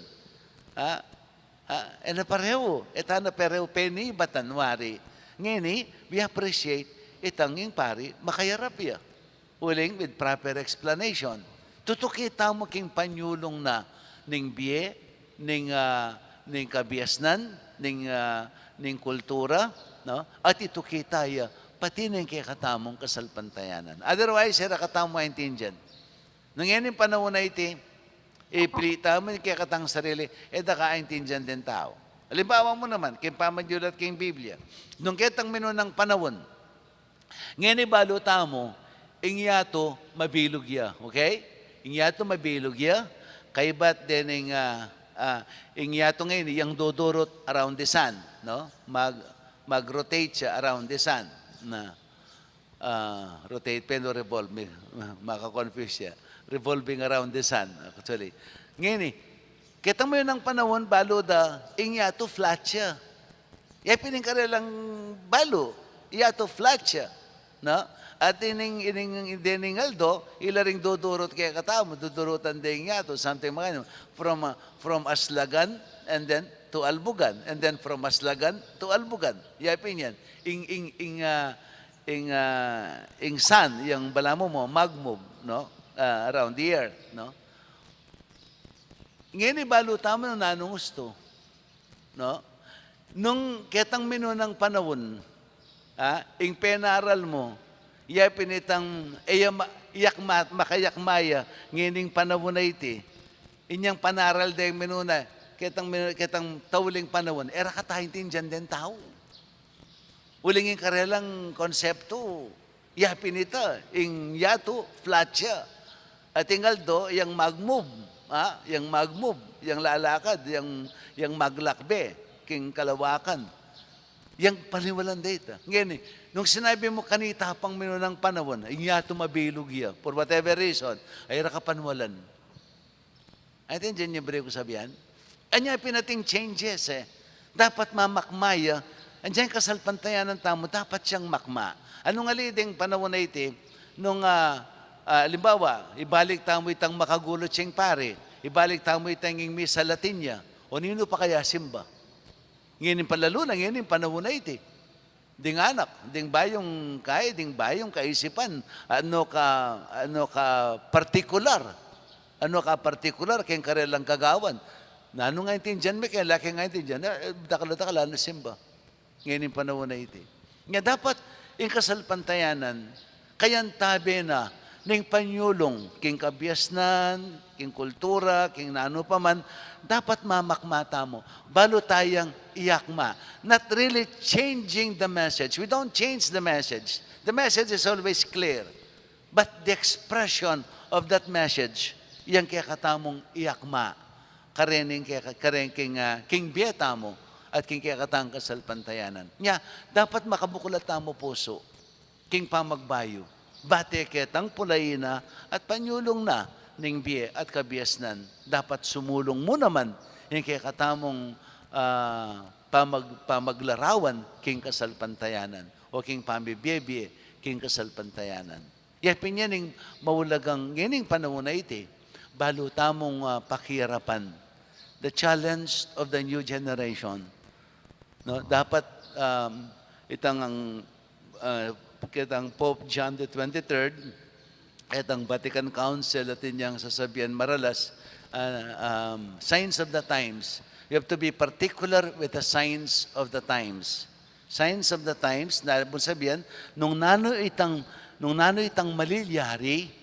Ha? Ha? E na parehu. E ta na parehu penibatan wari. Ngeni, we appreciate itang ing pari, makayarap ya. Uling with proper explanation. Tutuki tamu king panyulung na ning bie, ning, ah, ning kabiasnan, ning, ah, ning kultura, no? At ituki taya, pati ning kekatamung kasalpantayanan. Otherwise, e ra katamu aintindian. Nung ngening panaun a iti, ipili tamu ing kekatang sarili, e da ka aintindian deng tau. Alimbawa mu naman, king pamanyulat king Biblia. Nung ketang minunang panaun, ngeni balu tamu, ing yatu mabilug ya, okay? Ing yatu mabilug ya, kaybat dening, ah, ah, ing yatu ngeni, yang dudurut around the sun, no? Mag-, mag-rotate siya around the sun. Na, ah, rotate pin o revolving, maka-confuse siya. Revolving around the sun, actually. Ngeni, ketang mayunang panaun, balu da, ing yatu flat siya. Ya pin ing karelang balu, yatu flat siya, no? At ining, ining, dening aldo, ila ring dudurut kekatamu, dudurutan deng yatu, something makanyan, from, uh, from Aslagan, and then to Albugan, and then from Aslagan to Albugan. Ya pin yan. Ing, ing, ing, ah, ing, ah, ing sun, yang balamu mu, mag-move, no? Ah, around the earth, no? Ngeni balu tamu nung nanung ustu. No? Nung ketang minunang panaun, ah, ing penaral mu, ya pin itang, e ya ma-, yakma, makayakma ya, ngening panaun a iti. Inyang panaral deng minuna, ketang minu-, ketang tauling panaun, e ra kataintindian deng tau. Uling ing karelang konseptu, ya pin ita, ing yatu, flat siya. At ing aldo, yang mag-move, ha? Yang mag-move, yang lalakad, yang, yang maglakbe, king kalawakan. Yang paniwalan da ita. Ngeni, nung sinabi mu kanita pang minunang panaun, ing yatu mabilug ya, for whatever reason, ay ra ka paniwalan. Aintindian yu buri ku sabian? Anya pin ating changes, e. Dapat mamakma ya. Anyang kasalpantayanan tamu, dapat yang makma. Anu ngali deng panaun a iti, nung, ah, ah, alimbawa, ibalik tamu itang makagulut yang pari, ibalik tamu itang ing misa Latin ya, o ninu pa kaya simba? Ngening palalu na, ngening panaun a iti. ding anak, ding bayung kai, ding bayung kaisipan, ano ka, ano ka partikular, ano ka partikular keng karelang gagawan. Nanu nga intindian mi, keng laki nga intindian, eh, dakal-dakal a simba. Ngeni ing panaun a iti. Nya dapat ing kasalpantayanan, kayantabe na ning panyulung king kabiasnan, king kultura, king nanu pa man, dapat mamakma tamu. Balu tayang iyakma. Not really changing the message. We don't change the message. The message is always clear. But the expression of that message, yang kekatamung iyakma kareng king, keka-, kareng king, ah, king bie tamu at king kekatang kasalpantayanan. Nya, dapat makabuklat tamu pusu king pamagbayu. Bate ketang pulayi na at panyulung na ning bie at kabiasnan. Dapat sumulung mu naman ing kekatamung, ah, pamag-, pamaglarawan king kasalpantayanan o king pamibie-bie king kasalpantayanan. Ya pin yan ing maulagang ngening panaun a iti, balu tamung, ah, pakirapan. The challenge of the new generation. No, dapat, um, itang ang, ah, ketang Pope John the twenty-third, etang Vatican Council, atin yang sasabian maralas, ah, um, signs of the times. You have to be particular with the signs of the times. Signs of the times, na ibig sabihin, nung nanu itang, nung nanu itang malilyari,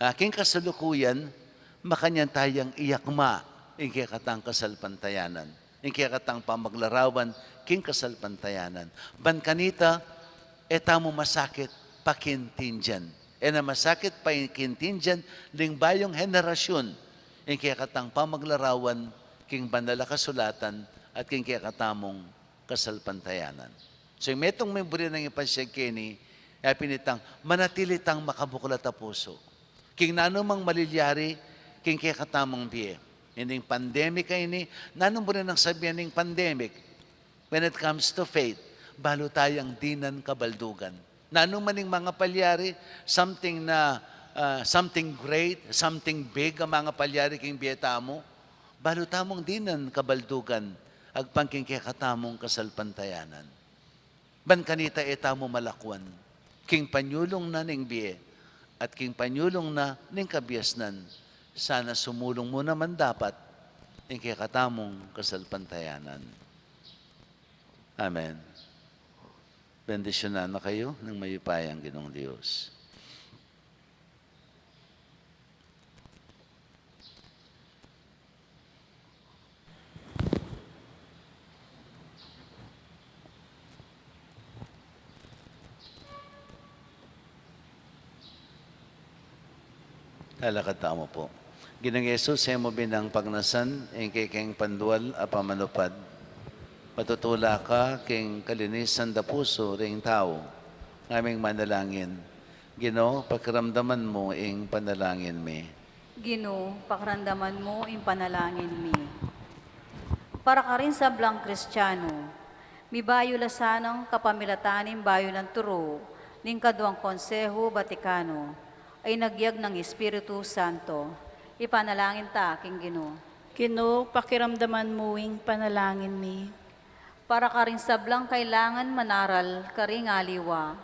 ah, king kasalukuyan, makanyan tayang iyakma ing kekatang kasalpantayanan, ing kekatang pamaglarawan king kasalpantayanan. Ban kanita, e tamu masakit pakintindian. E na masakit pakintindian ning bayung henerasyun ing kekatang pamaglarawan king banal a kasulatan at king kekatamung kasalpantayanan. So, ing metung mung buri nang ipasyag keni, ya pin itang manatili tang makabuklat a pusu king nanumang malilyari king kekatamung bie. Ining pandemic a ini, nanu mu rin ang sabian ning pandemic? When it comes to faith, balu tayang dinan kabaldugan. Nanu man ing mangapalyari, something na, ah, something great, something big a mangapalyari king bie tamu, balu tamung dinan kabaldugan agpang king kekatamung kasalpantayanan. Ban kanita e tamu malakwan king panyulung na ning bie at king panyulung na ning kabiasnan. Sana sumulung mu naman dapat ing kekatamung kasalpantayanan. Amen. Bendisyunan na kayu ning mayupayang Ginung Dios. Lalakad tamu pu. Ginung Jesus, e mu binang pagnasan ing kekeng pandual a pamanupad. Patutula ka king kalinisan da pusu ring tau. Ngaming manalangin. Ginu, pakiramdaman mu ing panalangin mi. Ginu, pakiramdaman mu ing panalangin mi. Para karing sablang Kristiano, mibayu la sanang kapamilatan ning bayu nang turu ning Kaduang Konsehu Batikano a inagyag ning Espiritu Santo. Ipanalangin ta king Ginu. Ginu, pakiramdaman mu ing panalangin mi. Para karing sablang kailangan manaral karing aliwa.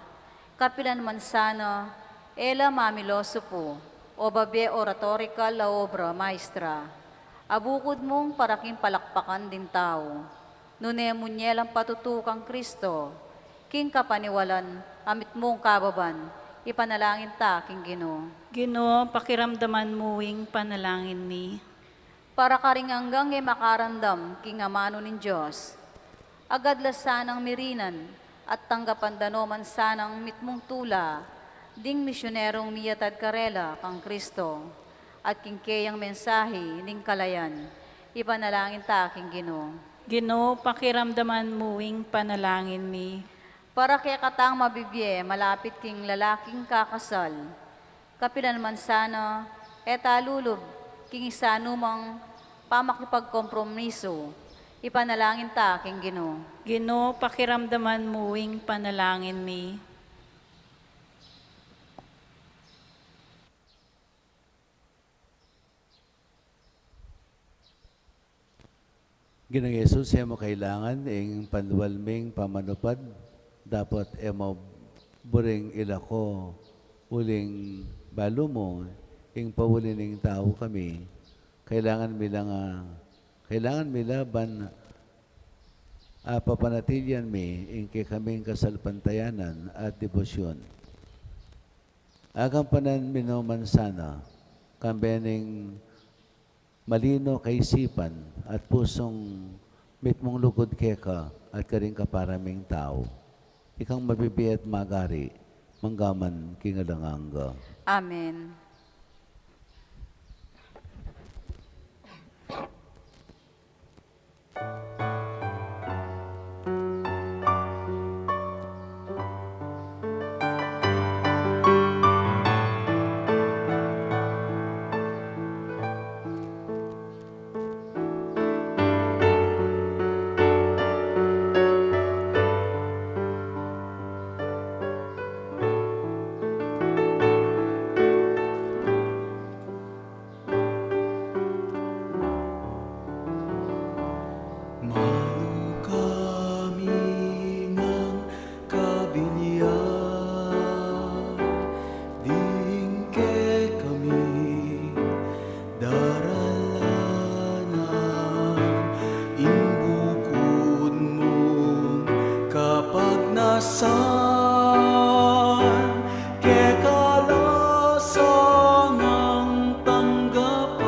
Kapilan man sana e la mamilosopo o babie oratorikal a obra maestra, abukud mung para king palakpakan ding tau. Nune mu nye lang patutu kang Kristo king kapaniwalan a mitmung kababan, ipanalangin ta king Ginu. Ginu, pakiramdaman mu ing panalangin mi. Para karing anggang e makaramdam king amanu ning Dios, agad la sanang mirinan at tanggapan da no man sanang mitmung tula ding misyunerung miyatad karela kang Kristo at king keyang mensahe ning kalayan. Ipanalangin ta king Ginu. Ginu, pakiramdaman mu ing panalangin mi. Para kekatang mabibie malapit king lalaking kakasal, kapilan man sana e ta lulub king isanumang pamakipagkompromiso, ipanalangin ta king Ginu. Ginu, pakiramdaman mu ing panalangin mi. Ginung Jesus, e mu kailangan ing pandual ming pamanupad. Dapat e mu buring ilako uling balu mu, ing pauli ning tau kami. Kailangan mi la nga, kailangan mi la ban, ah, papanatilian mi ing kekaming kasalpantayanan at debosyon. Agampanan mi no man sana, kambe ning malino kaisipan at pusung mitmung lugud keka at karing kapara ming tau. Ikang mabibie at magari, manggaman king alang angga. Amen. Malu kami ngang kabilian, ding kekami daralanan, ing bukun mung kapagnasan, keka la sanang tanggapan,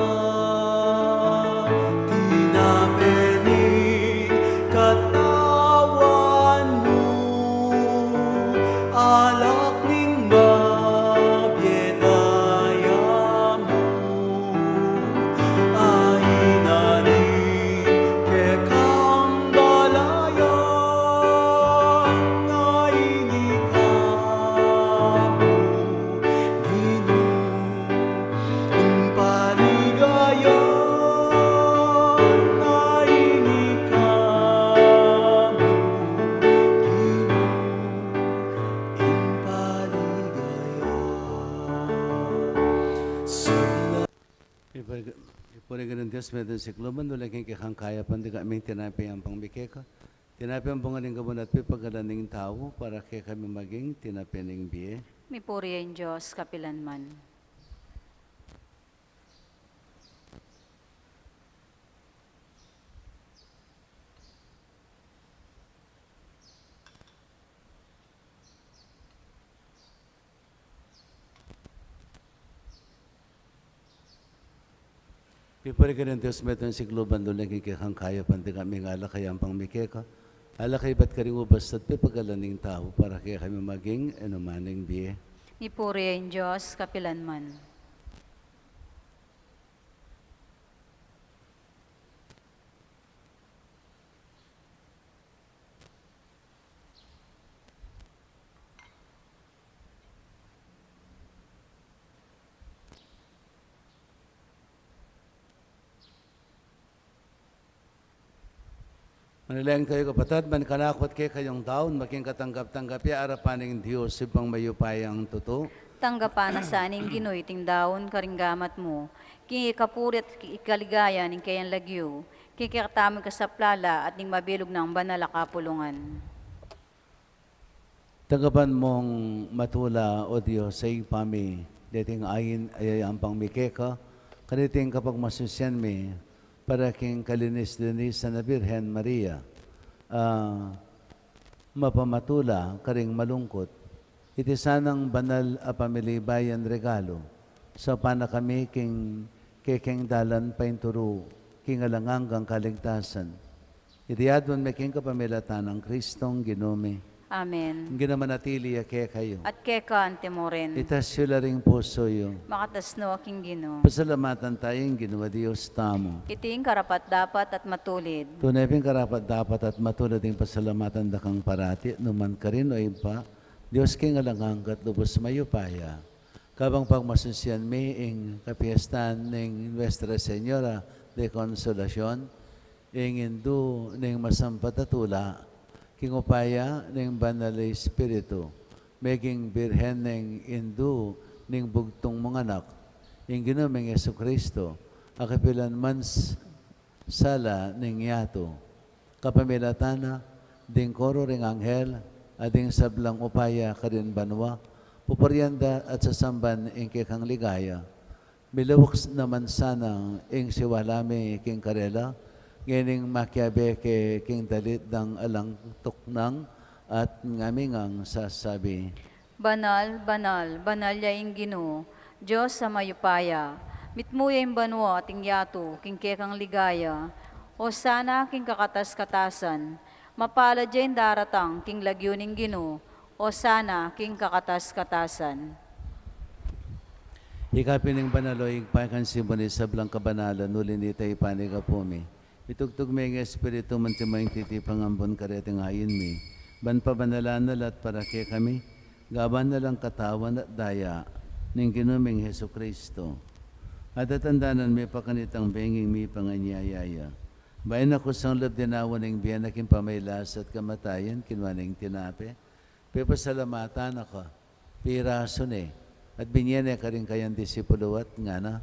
tinape ning katawan mu, alak ning mabie daya mu, a inanim kekang balayan, a ini ka mu, Ginu, ing paligayan, a ini ka mu, Ginu, ing paligayan. Sabla- Ipuri, ipuri ka ning Dios, metung sikluban, uling king kekang kayapan ding kaming tinape ampang mi keka. Tinape ampang ning gabun at pipagalan ning tau, para kekami maging tinape ning bie. Mipuri ing Dios kapilan man. Pipuri ka ning Dios, metung sikluban, uling king kekang kayapan ding kaming alak a ampang mi keka. Alak a ibat karing ubas at pipagalan ning tau, para kekami maging inuman ning bie. Mipuri ing Dios kapilan man. Manalangin kayu, kapatad, ban kanaku at kekayung daun maging katanggap-tanggap ya arapan ning Dios, Ibpang mayupayang tutu. Tanggapan na sa ning Ginu iting daun karing gamat mu, king ikapuri at ikaligaya ning keyang lagyu, king kekatamung kasaplalan at ning mabilug nang banal a kapulungan. Tanggapan mung matula, O Dios, a Ibpa mi, deting ain a ampang mi keka, kaniting kapagmasusian mi, para king kalinis-linisan a Birhen Maria, a mapamatula karing malungkut. Iti sanang banal a pamilibayan regalu, saupan na kami king kekeng dalan painturu king alang anggang kaligtasan. Iti aduan mi king kapamilatan nang Kristong Ginu mi. Amen. Ing Ginu manatili ya kekayu. At keka mu rin. Itas yu la ring pusu yu. Makatas no king Ginu. Pasalamatan taya ing Ginu a Dios tamu. Iti ing karapat-dapat at matulid. Tune pin karapat-dapat at matulid ing pasalamatan da kang parati, nukarin man, O Ibpa, Dios king alang angga at lubus mayupaya. Kabang pagmasusian mi ing kapiestan ning Nuestra Señora de Consolacion, ing indu ning masampat a tula, king upaya ning Banal a Espiritu, meging Birhen ning indu ning bugtung mung Anak, ing Ginu ming Jesucristo, a kapilan man s-, sala ning yatu. Kapamilatan na ding koro ring anghel, at ding sablang upaya karin banua, pupurian da at sasamban ing kekang ligaya. Milawak naman sana ing siwala mi king karela, ngening makiabe ke king dalit dang alang tuknang at ngami ngang sasabi: Banal, banal, banal ya ing Ginu, Dios a mayupaya. Mitmu ya ing banua at ing yatu king kekang ligaya. Osana king kakatas-katasan. Mapalad ya ing daratang king lagyu ning Ginu. Osana king kakatas-katasan. Ika pin ing banal, o Ibpa, ika ing simbali ning sablang kabanalan, uli nita ipanyawad mi pu mi. Itugtug me ing Espiritu mu antimong titipang ambun kareting ain mi, ban pabanalan na la at para kekami gawan na lang katawan at daya ning Ginu ming Jesucristo. At tatandanan me pa kanitang benging mipanganyaya ya, bayu na kusang lub dinawa ning bie na king pamagkasakit at kamatayan, kinua ne ing tinape, pepasalamatan na ka, pirasu ne, at binye ne karing kayang disipulu at ngana: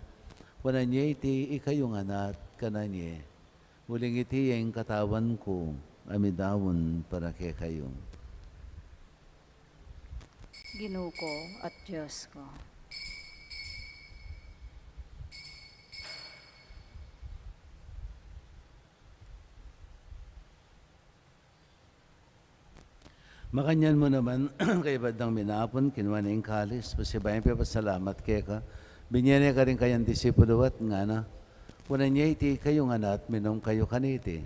Kunan ye iti ikayu ngan at kanan ye, uling iti ya ing katawan ku a midaun para kekayu. Ginu ku at Dios ku. Makanyan mu naman, kaybat dang minapun, kinua ne ing kalis, pasibayu yang pepasalamat keka, binye ne karing kayang disipulu at ngana: Kunan ye iti ikayu ngan at minum kayu kaniti,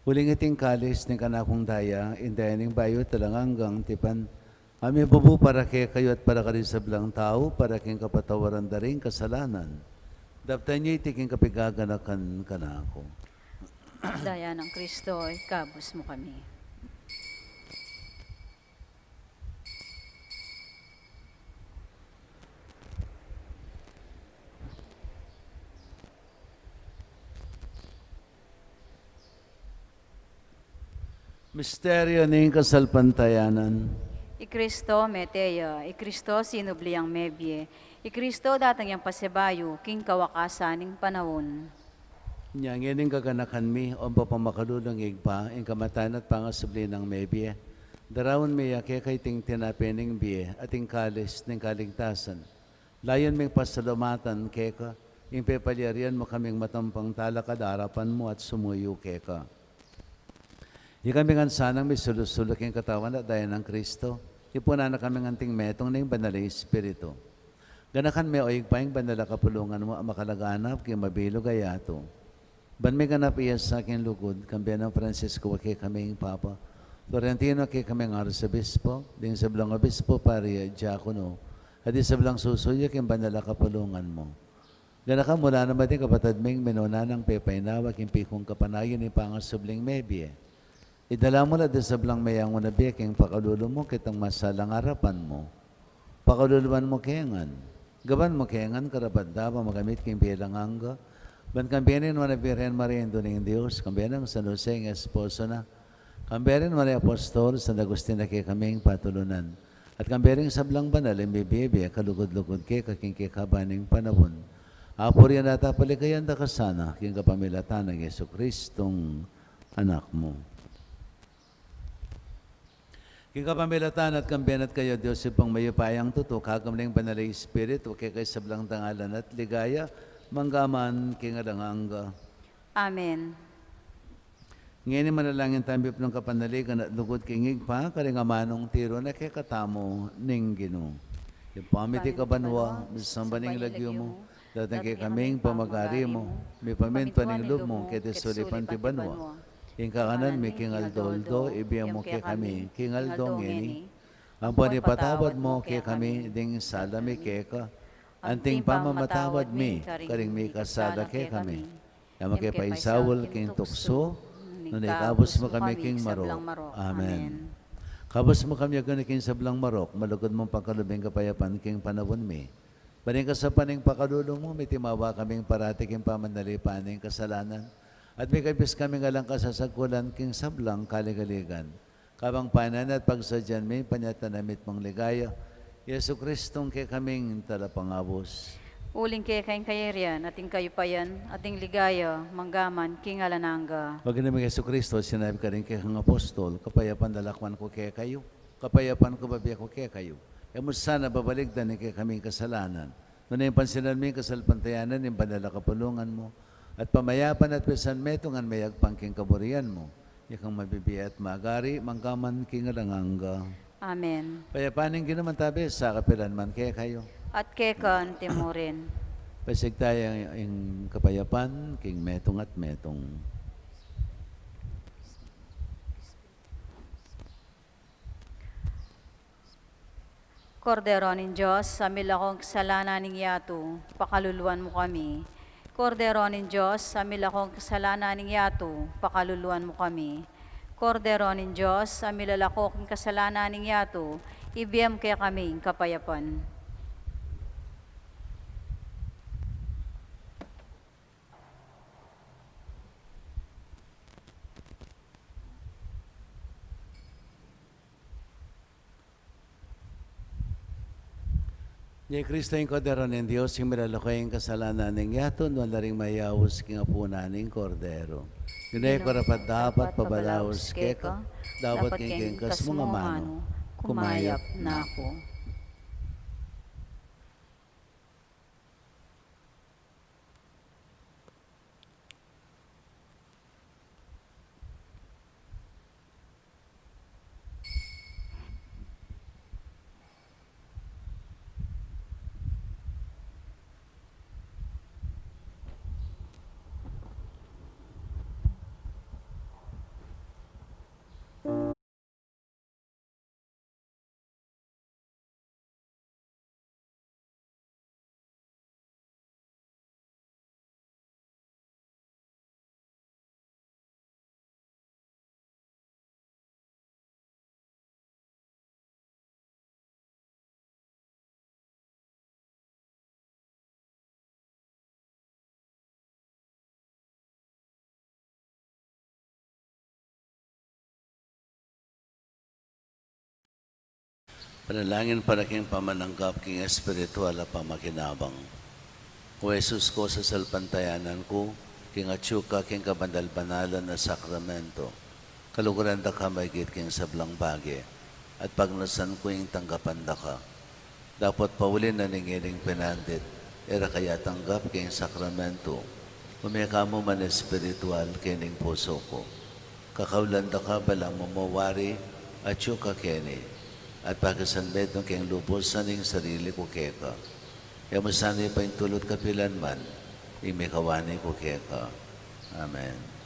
uling iti ing kalis ning kanakung daya, ing daya ning bayu at alang anggang tipan, a mibubu para kekayu at para karing sablang tau, para king kapatawaran da ring kasalanan. Daptan ye iti king kapaganakan kanaku. Daya nang Kristo, ikabus mu kami. Misteryu ning kasalpantayanan. I Kristo mete ya, i Kristo sinubli yang mebie, i Kristo datang yang pasibayu king kawakasan ning panaun. Inya ngening gaganakan mi, o mapamakalulung Ibpa, ing kamatayan at pangasubli nang mebie, daraun mi ya keka iting tinape ning bie at ing kalis ning kaligtasan. Layun ming pasalamatan keka ing pepalyarian mu kaming matampang talakad king arapan mu at sumuyu keka. Ikami ngan sanang misulu-sulu king katawan at daya nang Kristo, ipunan na kami ngan anting metung ning Banal a Espiritu. Ganakan me, o Ibpa, ing banal a kapulungan mu a makalaganap king mabilug a yatu, ban miganap ya sa king lugud, kambe nang Francisco a kekaming Papa, Florentino a kekaming Arsobispo, ding sablang obispo, pari at diakono, at ding sablang susuyu king banal a kapulungan mu. Ganakan mu la naman ding kapatad ming minuna nang pepainawa king pikung kapanayan ning pangasubling mebie. Idala mu la ding sablang meyanguna bie king pakalulu mu, ketang masalang arapan mu. Pakaluluan mu ke ngan. Gawan mu ke ngan karapat-dapat makamit king bie alang angga, ban kambe ning Nuan a Birhen Maria, Indu ning Dios, kambe nang San Jose, ing esposo na, kambe ring Nuan a Apostol, San Agustin a kekaming patulunan, at kambe ring sablang banal a mibibie kalugud-lugud keka king kekaban ning panaun, apurian at apalikayan da ka sana king kapamilatan nang Jesucristong Anak mu. King kapamilatan at kambe na at kaya, Dios Ibpang mayupayang tutu, kayabe ning Banal a Espiritu, keka ing sablang dangalan at ligaya, mangga man king alang angga. Amen. Ngeni manalangin tamu, mipnung kapanaligan at lugud king Ibpa, karing amanung tiru na kekatamu ning Ginu. Ibpa mi, atiu ka banua, misamban ya ing lagyu mu, datang kekami ing pamagari mu, mipamintuan ing lub mu keti sulip anti banua. Ing kakanan mi king aldo-aldo ibie mu kekami king aldo ngeni. Ampon ipatawad mu kekami ding sala mi keka, anting pamamatawad mi karing mikasala kekami. E mu ke paisaul king tuksu, nune ikabus mu kami king marok. Amen. Kabus mu kami, o Ginu, king sablang marok, malugud mung pakalub ing kapayapan king panaun mi. Ban king saup ning pakalulu mu, mitimawa kaming parati king pamanalipan ning kasalanan, at mikabus kaming alang kasasagkulan king sablang kaligaligan. Kabang panayan at pagsadyan mi ing panyatang na mitmung ligaya, Jesucristong kekaming Talapangabus. Uling keka ing kayarian, at ing kayupayan, at ing ligaya, mangga man king alang angga. O Ginu ming Jesucristo, sinabi mu karing kekang apostol, kapayapan lalakwan ku kekayu, Kapayapan ku bibie ku kekayu. E mu sana babalikdan ing kekaming kasalanan, nune pansinan mu ing kasalpantayanan ning banal a kapulungan mu, at pamayapan at pisan metung ngan meyagpang king kaburian mu, ikang mabibie at magari, mangga man king alang angga. Amen. Ing kapayapan ning Ginu manatili sa kapilan man kekayu. At keka mu rin. Pasigtayan ing kapayapan king metung at metung. Kordero ning Dios, a milako king kasalanan ning yatu, pakaluluan mu kami. Kordero ning Dios, a milako king kasalanan ning yatu, pakaluluan mu kami. Kordero ning Dios, a milalako king kasalanan ning yatu, ibie mu kekami ing kapayapan. Ini i Kristo, ing Kordero ning Dios, ing milalako king kasalanan ning yatu, nuan la ring mayaus king apunan ning Kordero. Ginu, e ku karapat-dapat pabalaus keka, dapot king kekang ingkas mung amanu, kumayap na ku. Panalangin para king pamananggap king espiritual a pamakinabang. O Jesus ku, sasalpantayanan ku king atyu ka king kabanal-banalan a sakramento. Kaluguran da ka maigit king sablang bage, at pagnasan ku ing tanggapan da ka. Dapot pauli na ning ining penandit, e ra ka ya tanggap king sakramento, ume ka mu man espiritual king pusu ku. Kakaulan da ka balang mumuari, atyu ka keni, at pakisanmetung king lubus ing sarili ku keka. E mu sana ipaintulut kapilan man ing mikawani ku keka. Amen.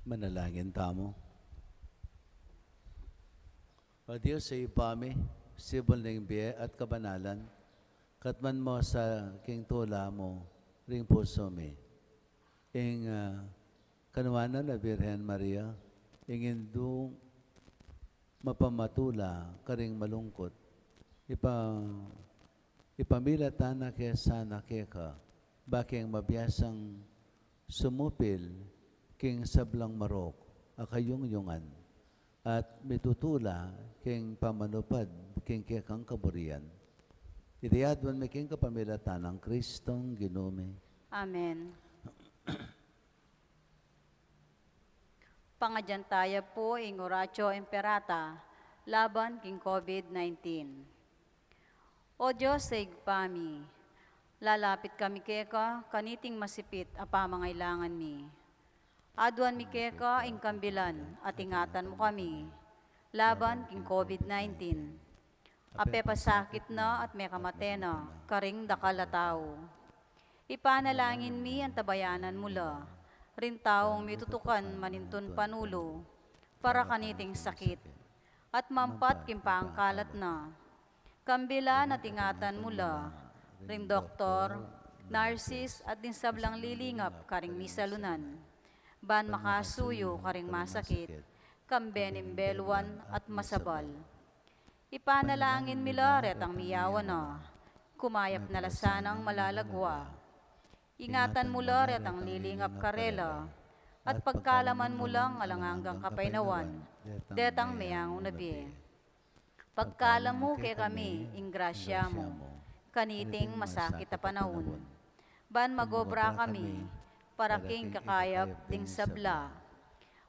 Manalangin tamu. O Dios, Ibpa mi, sibul ning bie at kabanalan, katmuan mu sa king tula mu ring pusu mi ing, ah, kanuanan a Birhen Maria, ing Indung mapamatula karing malungkut. Ipa-, ipamilatan na ke sana keka, ba keng mabiasang sumupil king sablang marok a kayungyungan, at mitutula king pamanupad king kekang kaburian. Iti aduan mi king kapamilatan nang Kristong Ginu mi. Amen. Pangadyan taya pu ing Oratio Imperata laban king COVID nineteen. O Dios a Ibpa mi, lalapit kami keka kaniting masipit a pamangailangan mi. Aduan mi keka ing kambilan at ingatan mu kami laban king COVID nineteen. A pepasakit na at mekamate na karing dakal a tau. Ipanalangin mi antabayanan mu la ring taung mitutukan manintun panulu para kaniting sakit at mampat king pangkalat na. Kambilan at ingatan mu la ring doktor, narsis, at ding sablang lilingap karing misalunan, ban makasuyu karing masakit, kambe ning beluan at masabal. Ipanalangin mi la retang miyawan na, kumayap na la sanang malalagwa. Ingatan mu la retang lilingap karela, at pagkalaman mu lang alang anggang kapaynawan detang meangu na bie. Pagkalam mu kekami ing grasya mu kaniting masakit a panaun, ban magobra kami para king kakayap ding sabla,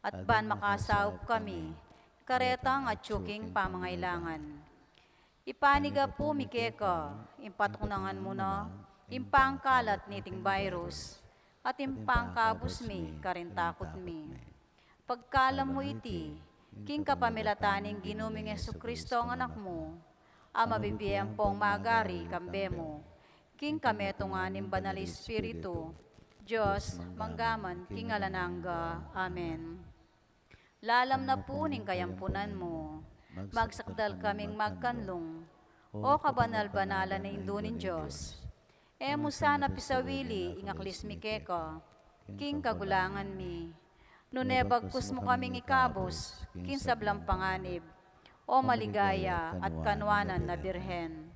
at ban makasaup kami karetang atyu king pamangailangan. Ipanyawad pu mi keka ing patuknangan mu na ing pangkalat niting virus, at ing pangkabus mi karing takut mi. Pagkalam mu iti king kapamilatan ning Ginu ming Jesucristo a Anak mu, a mabibie ampong magari kambe mu king kametungan ning Banal a Espiritu, Dios, mangga man king alang angga. Amen. Lalam na pu ning kayampunan mu, magsakdal kaming magkanlung, O kabanal-banalan a Indu ning Dios. E mu sana pisawili ing aklis mi keka king kagulangan mi, nune bagkus mu kaming ikabus king sablang panganib, O maligaya at kanuanan a Birhen.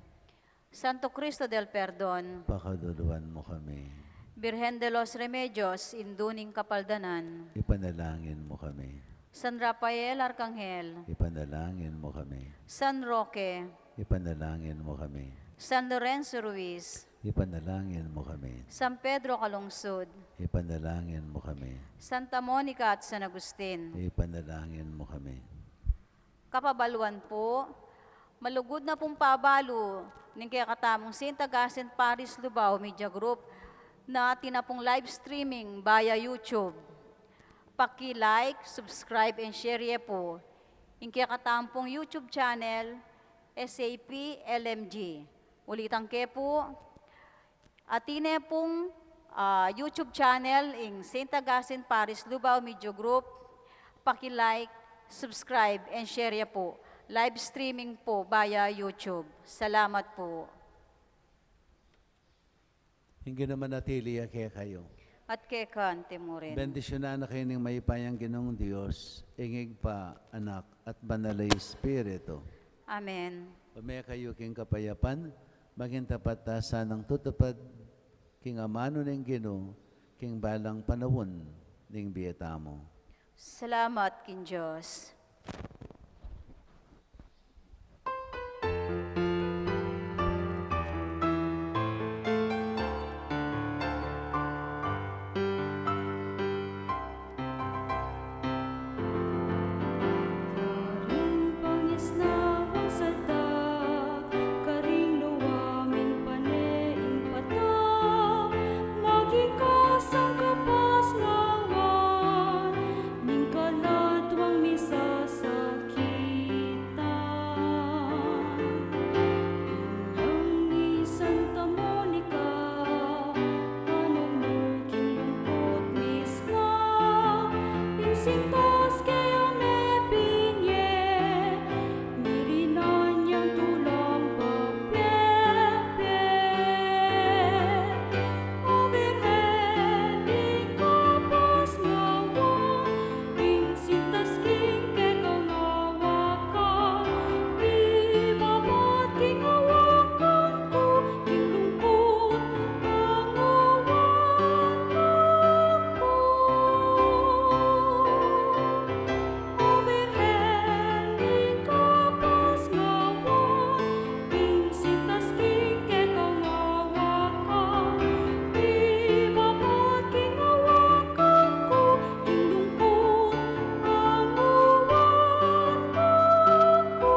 Santo Cristo del Perdon, pakaluluan mu kami. Birhen de los Remedios, Indu ning Kapaldanan, ipanalangin mu kami. San Rafael Arkanghel, ipanalangin mu kami. San Roque, ipanalangin mu kami. San Lorenzo Ruiz, ipanalangin mu kami. San Pedro Calungsod, ipanalangin mu kami. Santa Monica at San Agustin, ipanalangin mu kami. Kapabaluan pu, malugud na pung pabalu ning kekatamung Saint Augustine Parish Lubao Media Group na atin na pung live streaming via YouTube. Paki-like, subscribe, and share ye pu ing kekatamung YouTube channel, S A P L M G. Ulitan ke pu, atin ne pung, ah, YouTube channel ing Saint Augustine Parish Lubao Media Group. Paki-like, subscribe, and share ye pu. Live streaming pu via YouTube. Salamat pu. Ing Ginu manatili ya kekayu. At keka mu rin. Bendisyunan na kayu ning mayupayang Ginung Dios, ing Ibpa, Anak, at Banal a Espiritu. Amen. Ume kayu king kapayapan, maging tapat ta sanang tutupad king amanu ning Ginu king balang panaun ning bie tamu. Salamat king Dios. Karing pangisnawan salta, karing lua ming pane ing patau, maging kasangkapas ngawan ning kaladwang misasa Sintas ke a mebie, mirinan yang tulang pagbiebie. O Virgen, ing kapasnawan, ing sintas king kekang awakan, ibabat king awakan ku, king lungkut, panguan, lungkut. O Virgen, ing kapasnawan, ing sintas king kekang awakan, ibabat king awakan ku, king lungkut, panguan, lungkut. O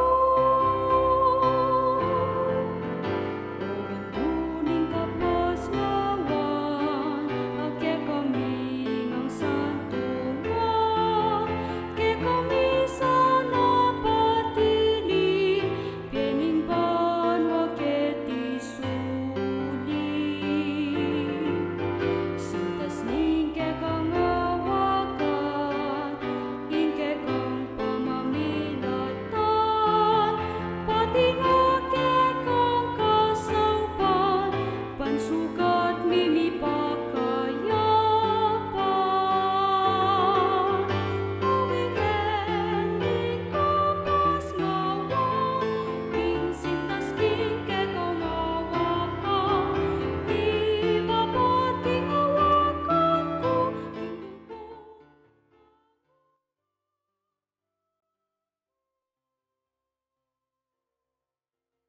Indu ning kapasnawan, a kekami ngan santuan, kekami sana patili, bie ning banua keti sulip. Sintas ning kekang awakan, ing kekang pamamilatan, pati na kekang kasaupan, ban sukat mi mipa